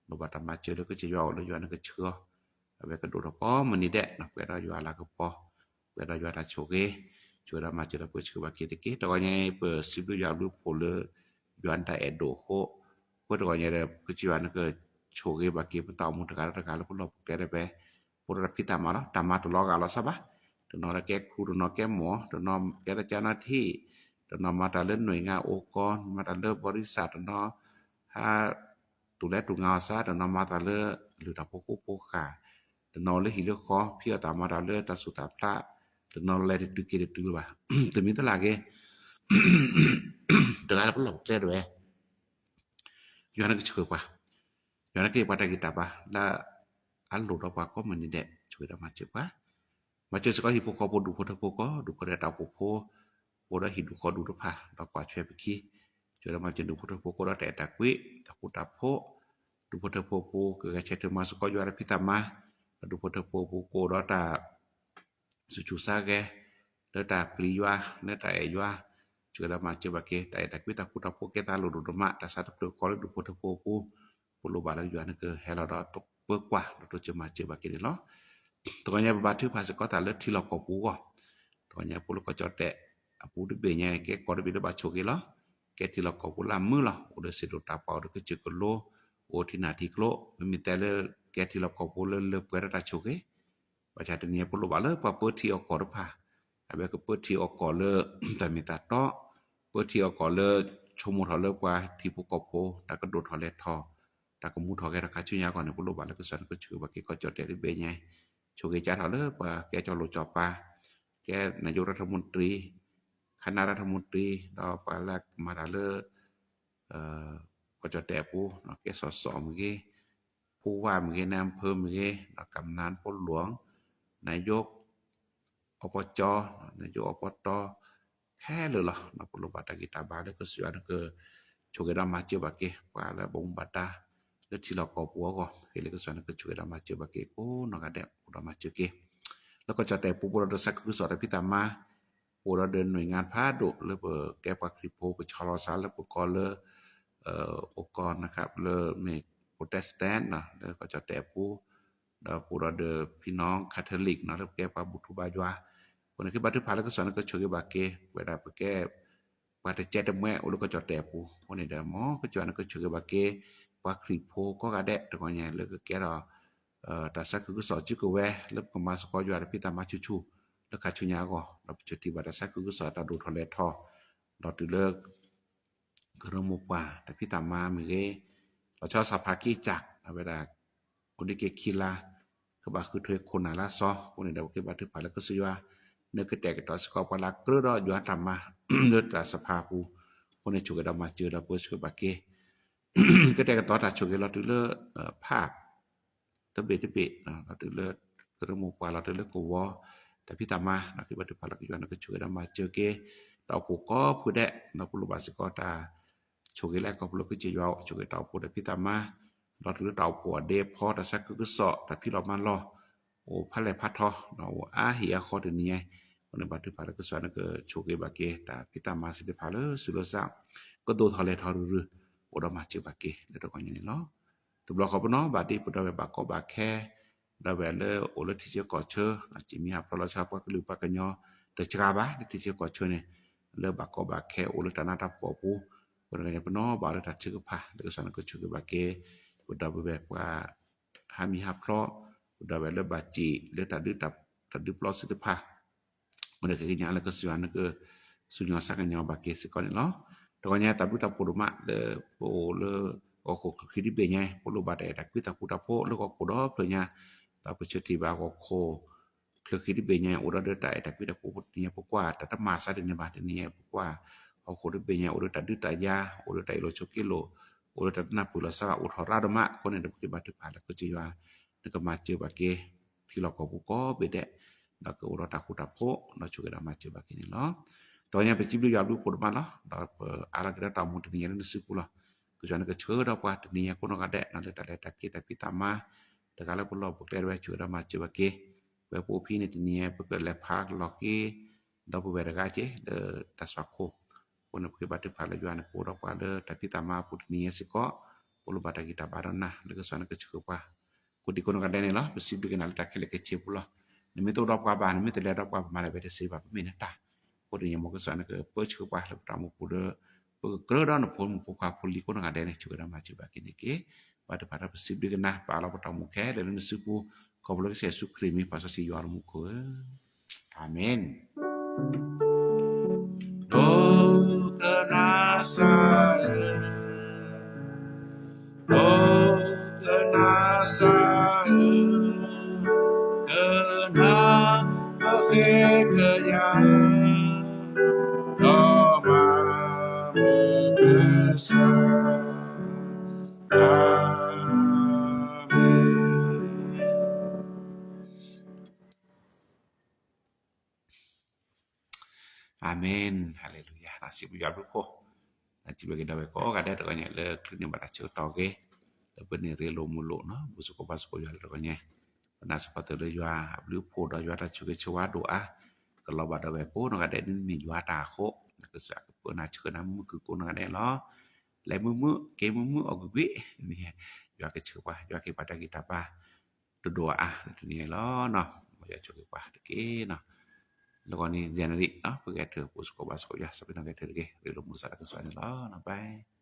လိၣ်ဘၣ်တၢ်မၤစၢၤလၢကစၢ်ယွၤအအိၣ်လၢယွၤနကဆှၢအီၤ, အဝဲကဒိၣ်ထီၣ်ကိးမုၢ်နံၤဒဲး ပှဲၤဒီးယွၤအလၤကပီၤ, ပှဲၤဒီးယွၤတၢ်ဆိၣ်ဂ့ၤ, ဆိၣ်ဂ့ၤဒီးမၤစၢၤဒီးပှဲၤဆၢဘၣ်က့ၤတက့ၢ်. တဂီၤညါအံၤ ပစံးဘျုးယွၤအဘျုးအဖှိၣ်လၢ ယွၤနတၢ်အဲၣ်ဒိၣ်အဃိ, အဃိတဂီၤညါဒီး ကစၢ်ယွၤနကဆိၣ်ဂ့ၤဘၣ်က့ၤပတၢ်အိၣ်မူတဂၤလၢတဂၤလၢပလီၢ်ပကျဲဒီး ပအိၣ်ဒီးတၢ်ဖံးတၢ်မၤလီၤ. တၢ်မၤတလီၤဂာ်လီၤစၢ်ဘၣ်, တနီၤဒီးကဲခူ တနီၤကဲမီၢ်, တနီၤကဲတၢ်ကၠါနီထံၣ်, တနီၤမၤတၢ်လၢနွံဂၤအိၣ်ကီ, မၤတၢ်လၢဘီရံစၢ်, တနီၤဟး တူၢ်လဲတူၢ်ငါအီၤစၢ်, တနီၤမၤတၢ်လၢလုၢ်တၢ်ဖိကိးဖိဃၢ်, တနီၤလၢဟံၣ်လၢဃီ ဖံးအီၣ်တၢ်မၤတၢ်လၢတၢ်ဆူၣ်တၢ်ဖျး, တနီၤလဲၤတတုၤက့ၤတတုၤလၢၤဘၣ်. တမံၤသလၢ်က့ၤ တဂၤလၢပလီၢ်ပကျဲတဝဲ ယွၤန့ၣ်ကဆှၢပှၤ, ယွၤန့ၣ်ကဟ့ၣ်ပှၤတၢ်ဂံၢ်တၢ်ဘါလၢ အလိၣ်ဒီးပှၤကိးမုၢ်နံၤဒဲး ဆိၣ်ဂ့ၤဒီးမၤစၢၤပှၤ, မၤစၢၤစ့ၢ်ကီးဟံၣ်ဖိဃီဖိ ဒူၣ်ဖိထၢဖိကိး ဒူၣ်ဖိထၢတၢ်အိၣ်ဖှိၣ်ဖိ အိၣ်ဒီးဟံၣ်ဒူၣ်ဃီဒူၣ်တဖၣ် ဒီးကွၢ်ထွဲပခံ, ဆိၣ်ဂ့ၤဒီးမၤစၢၤဒူၣ်ဖိထၢဖိကိးဒီးတၢ်အဲၣ်တၢ်ကွံ တၢ်ဃူတၢ်ဖိး, ဒူၣ်ဖိထၢဖိပူၤ ကဂဲၤဆၢထၢၣ်မၤစ့ၢ်ကီးယွၤတၢ်ဖံးတၢ်မၤ, ဒီးဒူၣ်ဖိထၢဖိပူၤ ကအိၣ်ဒီးတၢ် ဆူၣ်ဆူၣ်ဆါဂဲၤ လၢတၢ်ပျံၤယွၤ လၢတၢ်အဲၣ်ယွၤ, ဆိၣ်ဂ့ၤဒီးမၤစၢၤဘၣ်က့ၤ တၢ်အဲၣ်တၢ်ကွံတၢ်ဃူတၢ်ဖိး ကဲသးလိၣ်ဒိၣ်ဒိၣ်မး တၢ်ဆါတဖျၢၣ်ဃီလၢဒူၣ်ဖိထၢဖိပူၤ, ပလိၣ်ဘၣ်လၢယွၤန့ၣ်ကဟဲလီၤဒီးပၢကွၢ် ဒီးတိစၢၤမၤစၢၤဘၣ်က့ၤန့ၣ်လီၤ. တဂီၤညါပဘါထုကဖၣ်စ့ၢ်ကီးတၢ်လၢထံလီၢ်ကီၢ်ပူၤအဂီၢ်, တဂီၤညါပအိၣ်လၢကီၢ်ကၠီၣ်တဲာ်အပူၤတဘ့ၣ်ညါ ကဲကီၢ်တဘ့ၣ်လၢဘၣ်ဆိၣ်ဂ့ၤလီၤ. ကဲထံလီၢ်ကီၢ်ပူၤလၢအမုာ်လီၤ. အိၣ်ဒီးစံၣ်ဒိၣ်တၢ်ပှၢ် အိၣ်ဒီးကစၢၢ်ကလိ အိၣ်ထံနၢ်ထံကျိ, မ့မ့ၢ်တဲလၢ ကဲထံလီၢ်ကီၢ်ပူၤလၢလၢပှဲၤဒီးတၢ်ဆိၣ်ဂ့ၤ, ဘၣ်ဆၣ်တနံၤအံၤပလိၣ်ဘၣ်လၢပှၤပၢထံအီၣ်ကီၢ်တဖၣ်, အဝဲကပၢထံအီၣ်ကီၢ်လၢ တၢ်မ့ၢ်တၢ်တီ, ပၢထံအီၣ်ကီၢ်လၢ ဆိကမိၣ်ထီၣ်လၢပှၤဟံၣ်ဖိဃီဖိ တၢ်ကဒိၣ်ထီၣ်လဲၤထီၣ်, တၢ်ကမူထီၣ်ဂဲၤထီၣ်ခါဆူညါအဂီၢ်န့ၣ် ပလိၣ်ဘၣ်လၢကစၢ်န့ၣ်ကဆိၣ်ဂ့ၤဘၣ်က့ၤ ကီၢ်ကၠီၣ်တဲာ်တဘ့ၣ်ညါ, ဆိၣ်ဂ့ၤကၢထီၣ်လၢပှၤကဲကၠီၣ်လိာ်ကၠီၣ်ပၤ, ကဲ นายกรัฐมนตรี คณะรัฐมนตรี ဒီးပှၤလၢကမၤတၢ်လၢ ကီၢ်ကၠီၣ်တဲာ်အပူၤ, ကဲစီၤစီၤမ့ၢ်ဂ့ၤ, ဖူဝါမ့ၢ်ဂ့ၤ, နၢဖၢမ့ၢ်ဂ့ၤ, ဒီးကမနၣ်ဖိလွံၢ်, နၢယိး အီပီကၠီ, နၢယိးအီပီတီ, ခဲလၢာ်လီၤ. ပလိၣ်ဘၣ်တၢ်ဂံၢ်တၢ်ဘါလၢကစၢ်ယွၤန့ၣ်က ဆိၣ်ဂ့ၤဒီးမၤစၢၤဘၣ်က့ၤ ပှၤလၢဘၣ်မူဘၣ်ဒါ လၢထံလီၢ်ကီၢ်ပူၤအဂီၢ်, ဃ့လၢကစၢ်ယွၤန့ၣ်ကဆိၣ်ဂ့ၤဒီးမၤစၢၤဘၣ်က့ၤ ကိးနီၢ်ဂၤဒဲး အိၣ်ဒီးမၤစၢၤက့ၤ လၢကီၢ်ကၠီၣ်တဲာ်ပူၤ ပအိၣ်ဒီးတၢ်သးခုကစီၣ်တၢ်ဖံးတၢ်မၤ, ပအိၣ်ဒီးဒီးနွံၣ်ငါဖးဒိၣ်လၢပကဲပှၤခရံာ်ဖိ ပဆီလီၤစၢ်လၢပကီၢ်လၢ အိၣ်ကီၢ်န့ၣ်လၢမ့ၢ် Protestant လၢကီၢ်ကၠီၣ်တဲာ်အပူၤ, ဒီးပအိၣ်ဒီးဒီးဖံနီၣ် Catholic လၢပကဲပှၤဘူၣ်ထူဘါယွၤ, အဃိန့ၣ် ကဘါထုကဖၣ်လၢကစၢ်ယွၤန့ၣ်ကဆိၣ်ဂ့ၤဘၣ်က့ၤ ပဝဲဒၣ်ပကဲ ပှၤတကဲတမှဲအိၣ်လၢကီၢ်ကၠီၣ်တဲာ်အပူၤ, အဃိန့ၣ်ဒီး မ်ကစၢ်ယွၤန့ၣ်ကဆိၣ်ဂ့ၤဘၣ်က့ၤ ပှၤခရံာ်ဖိကိးဂၤဒဲး တဂီၤညါလၢကကဲထီၣ် တၢ်သးခုကစီၣ်စုကဝဲၤ လၢပကမၤစ့ၢ်ကီးယွၤတၢ်ဖံးတၢ်မၤဆူၣ်ဆူၣ် လၢခါဆူညါအဂီၢ်, ဒီးပဆၢထံၣ်ဘၣ်တၢ်သးခုကစီၣ်တၢ်ဒိၣ်ထီၣ်လဲၤထီၣ်, ဒီးတုၤလၢ ကရၢမိၢ်ပှၢ်တၢ်ဖံးတၢ်မၤမ့ၢ်ဂ့ၤ, လီၤဆီစးဖးကံၢ်ကၢ် အဝဲဒၣ် အိၣ်ဒံးက့ၤခံလါ ကဘၣ်ဃုထၢခိၣ်နၢ်လါစီ, အဃိန့ၣ်ဒီး ပကဘါထုကဖၣ်လၢကစၢ်ယွၤ နကတဲာ်ကတီၤစ့ၢ်ကီးပှၤလၢအကြၢးဒီးယွၤတၢ်မၤ လၢတၢ်စးဖးအပူၤ, အဃိန့ၣ် ဆိၣ်ဂ့ၤဒီးမၤစၢၤဒီးပၢဆှၢဘၣ်က့ၤ ကတဲာ်ကတီၤတၢ်ဆိၣ်ဂ့ၤလီၤတုၤလၢ ဖး တဘ့ၣ်တဘ့ၣ်, လီၤတုၤလၢ ကရၢမိၢ်ပှၢ် လီၤတုၤလၢကဝီၤ တၢ်ဖံးတၢ်မၤ, ဒီးကဘါထုကဖၣ်လၢကစၢ်ယွၤန့ၣ်ကဆိၣ်ဂ့ၤဒီးမၤစၢၤက့ၤ တၢ်အိၣ်ဖှိၣ်ကိးဖုဒဲး, ဒီးပလိၣ်ဘၣ်စ့ၢ်ကီးတၢ် ဆိၣ်ဂ့ၤလၢကီၢ်ပူၤလၢကစၢ်ယွၤ ဆိၣ်ဂ့ၤတၢ်အိၣ်ဖှိၣ်တၢ်ဖံးတၢ်မၤ, လီၤတုၤလၢတၢ်အိၣ်ဖှိၣ်အဒ့အဖီ တၢ်သးခုကစီၣ် တၢ်ဖံးလီၤမၤလီၤ အိၣ်ဖးလဲၢ်ဖးထီ ဒီးအိၣ်အါဟံၣ်အါဃီတနံၤညါ, အဃိန့ၣ် ဘါထုကဖၣ်လၢကစၢ်ယွၤန့ၣ်ကဆိၣ်ဂ့ၤဘၣ်က့ၤ တၢ်ဖံးတၢ်မၤသ့ၣ်တဖၣ်လၢဆူးလၢစှၤ ကဒိၣ်ထီၣ်လဲၤထီၣ်ရုၢ်ရုၢ် အိၣ်ဒီးမၤစၢၤဘၣ်က့ၤ လၢတဂီၤညါန့ၣ်လီၤ. တဘျီဃီပနီၣ်ဘၣ်ဒ်ပဒီပုၢ်ဝဲၢ်ဘၣ်ကီဘၣ်ခဲ ဒီပုၢ်ဝဲၢ်လၢအိၣ်လၢထံဆၢကီၢ်ဆၢ စ့ၢ်မံဟးဖျိးလီၤဆီ ပှၤကလုာ်ပှၤကညီ တစှၤဘၣ် လၢထံဆၢကီၢ်ဆၢန့ၣ် လၢဘၣ်ကီဘၣ်ခဲအိၣ်လၢတၢ်နးတၢ်ဖှီၣ်အပူၤ, အဃိန့ၣ် ပနီၣ်ဘၣ်လၢတၢ်ထုကဖၣ် လၢကစၢ်ယွၤန့ၣ်ကဆိၣ်ဂ့ၤဘၣ်က့ၤ ပဒီပုၢ်ဝဲၢ်ပှၤ ဟးမံဟးဖျိး, ပဒီပုၢ်ဝဲၢ်လၢဘၣ်စံးလၢတၢ်ဒုး တၢ်ဒုးပျီသ့ၣ်တဖၣ် အဃိန့ၣ် ကကညးလၢကစၢ်ယွၤန့ၣ်က စူၢ်ညီၣ်ဆါကညီၤဘၣ်က့ၤစ့ၢ်ကီးန့ၣ်လီၤ. တဂီၤညါတၢ်ဘျုးတၢ်ဖှိၣ်ဒိၣ်မးလၢ ပအိၣ်လၢ ဂီၤခိၣ်ချၢဃံတဘ့ၣ်ညါ ပလိၣ်ဘၣ်တၢ်အဲၣ်တၢ်ကွံတၢ်ဃူတၢ်ဖိးလၢဂီၤခိၣ်ဒီဖျၢၣ်ညါ, ဒီးပဆၢထံၣ်ဘၣ်ဂီၤခိၣ် ချၢဃံတဘ့ၣ်ညါ အိၣ်ဒီးဒီးတၢ်အဲၣ်တၢ်ကွံတၢ်ဃူတနံၤညါ ပကွၢ်တၢ်တမၤစၢ်တန့ၢ်ဘၣ်တနံၤညါ ပကွၢ် ဂီၤခိၣ်တဘ့ၣ်ညါ အိၣ်ဒီးတၢ်ဒုးတၢ်ယၤ အိၣ်ဒီးတၢ်အ့ၣ်လိာ်ဆိးက့လိာ် အိၣ်ဒီးတၢ်တနၢ်ပၢၢ်လီၤစၢ် အိၣ်ထီၣ်ရၢ်ဒိၣ်မး အဃိန့ၣ် ဒီးပကဘါထုကဖၣ်လၢကစၢ်ယွၤ နကမၤစၢၤဘၣ်က့ၤ ထံလီၢ်ကီၢ်ပူၤကိးဘ့ၣ်ဒဲး, ဒီးကအိၣ်ဒီးတၢ်ဃူတၢ်ဖိး ဒီးဆိၣ်ဂ့ၤဒီးမၤစၢၤဘၣ်က့ၤန့ၣ်လီၤ. တဂီၤညါပစံးဘျုးယွၤဘျုးဖှိၣ်ဒိၣ်မးလီၤ. ဒီးပအါထီၣ်က့ၤဒီးတၢ်အိၣ်မူတနံၤညါလၢနစုပူၤလီၤ. ကစၢ်ယွၤန့ၣ်ကဆှၢဒီးပှၤတနံၤညါကိးနီၢ်ဂၤဒဲး လၢတၢ်လဲၤတၢ်က့ၤတၢ်ဖံးတၢ်မၤ တဂၤလၢပလီၢ်ပကျဲတဝဲ ဆိၣ်ဂ့ၤဒီးမၤစၢၤဘၣ်က့ၤ ပဝဲပအိၣ်ဖဲန့ၣ်တနံၤညါ ပကလဲၤဖးလီၤက့ၤ ဒီပုၢ်ဝဲၢ်တဂၤက့ၤ လၢတၢ်သွၣ်ခိၣ် အဃိန့ၣ် ပကဘါထုကဖၣ်လၢယွၤန့ၣ် ကအိၣ်ဒီးပှၤလၢတၢ်ဖံးတၢ်မၤအပူၤတနံၤညါစ့ၢ်ကီး ပလိၣ်ဘၣ်တၢ်ဂံၢ်တၢ်ဘါဒီးနၤ လၢကစၢ်ယွၤန့ၣ်ကဆှၢပှၤ ကိးဒံကိးနီၢ်ဂၤဒဲးန့ၣ်လီၤ. ပစံးဘျုးက့ၤနၤလၢတၢ်ခဲလၢာ်ခဲဆ့အပူၤလီၤ. နမ့ၢ်တအိၣ်ဒီးပှၤဘၣ် နမ့ၢ်တလဲၤဒီးပှၤ ပမၤတၢ်ဝဲတသ့ဘၣ် ပမ့ၢ်နတၢ် အဃိတနံၤညါ မ်ကစၢ်ယွၤန့ၣ်ကပၢဆှၢပှၤလၢပတၢ်အိၣ်မူပူၤဒီး ပကကြၢးဒီးနဖိမုၣ်ဖိခွါဖိလံၤကိးနီၢ်ဂၤဒဲးန့ၣ် ဆိၣ်ဂ့ၤဒီးမၤစၢၤဘၣ်က့ၤန့ၣ်တက့ၢ်. ဘါထုကဖၣ်ဒီးပစံးဘျုးက့ၤနၤ ပအၢၣ်လီၤပတၢ်အိၣ်မူခဲလၢာ်လၢနစုပူၤ ခီဖျိကစၢ်ယ့ၣ်ၡူးခရံာ်အမံၤ ပၢ်စီဆှံယွၤလၢမူခိၣ်ဧၢ, အၤမ့ၣ်. ဒိကနၣ်စၢ်ဧၢ, ဒိကနၣ်စၢ်ဧၢ, စီၤ အၤမ့ၣ်. အၤမ့ၣ်, ဟါလ့လူယၤ, စံးဘျုးယွၤဘျုးဖှိၣ်, စံးဘျုးက့ၤဒီပုၢ်ဝဲၢ်ကိးဂၤဒဲးတဂီၤညါလၢ ချုးန့ၢ်ဘၣ်တၢ်ဆၢကတီၢ်ဂ့ၤ, လၢပန့ၢ်ရ့လိာ်မုာ်လိာ်နီၤ, ဘူၣ်စၢ်ကိၢ်ဘါစၢ်ကိၢ်ယွၤလၢတဂီၤညါ, ပနာ်စ့ၢ်ကီးသုလၢယွၤအဘျုးအဖှိၣ်ဒီးယွၤတၢ်ဆိၣ်ဂ့ၤဆိၣ်ဝါဒိၣ်အါ, ကလီၤဘၣ်ဒီပုၢ်ဝဲၢ်ကိးနီၢ်ဂၤဒဲး ဒ်န့ၣ်မ့ၢ်ယွၤတၢ်အဃိ, ကစၢ်ကပၢနၤဆှၢနၤမုာ်ကုာ်ကိးနီၢ်ဂၤဒဲးလီၤ. လဲၤမုာ်မုာ် က့ၤမုာ်မုာ် အီၣ်ကွံာ်ကွံာ်, ယွၤကဆှၢပှၤ, ယွၤကဟ့ၣ်ပှၤတၢ်ဂံၢ်တၢ်ဘါ ဒိၣ်ဒိၣ်အါအါလၢတနံၤအံၤလီၤနီၤ, မ်ယွၤဆိၣ်ဂ့ၤပှၤတက့ၢ်နီၤ. လၢဂီၤန့ၣ် ယဲၢ်နၣ်ရံၣ်နီၤ, ပကဂဲၤထၢၣ်ဘူၣ်စၢ်ကိၢ်ဘါစၢ်ကိၢ်ယွၤ စးဖဲနီၣ်ဂဲၤထၢၣ်တက့ၢ်, ရ့လိာ်မုာ်စၢ်တၢ်ကစီၣ်န့ၣ်လီၤနီၤ, bye.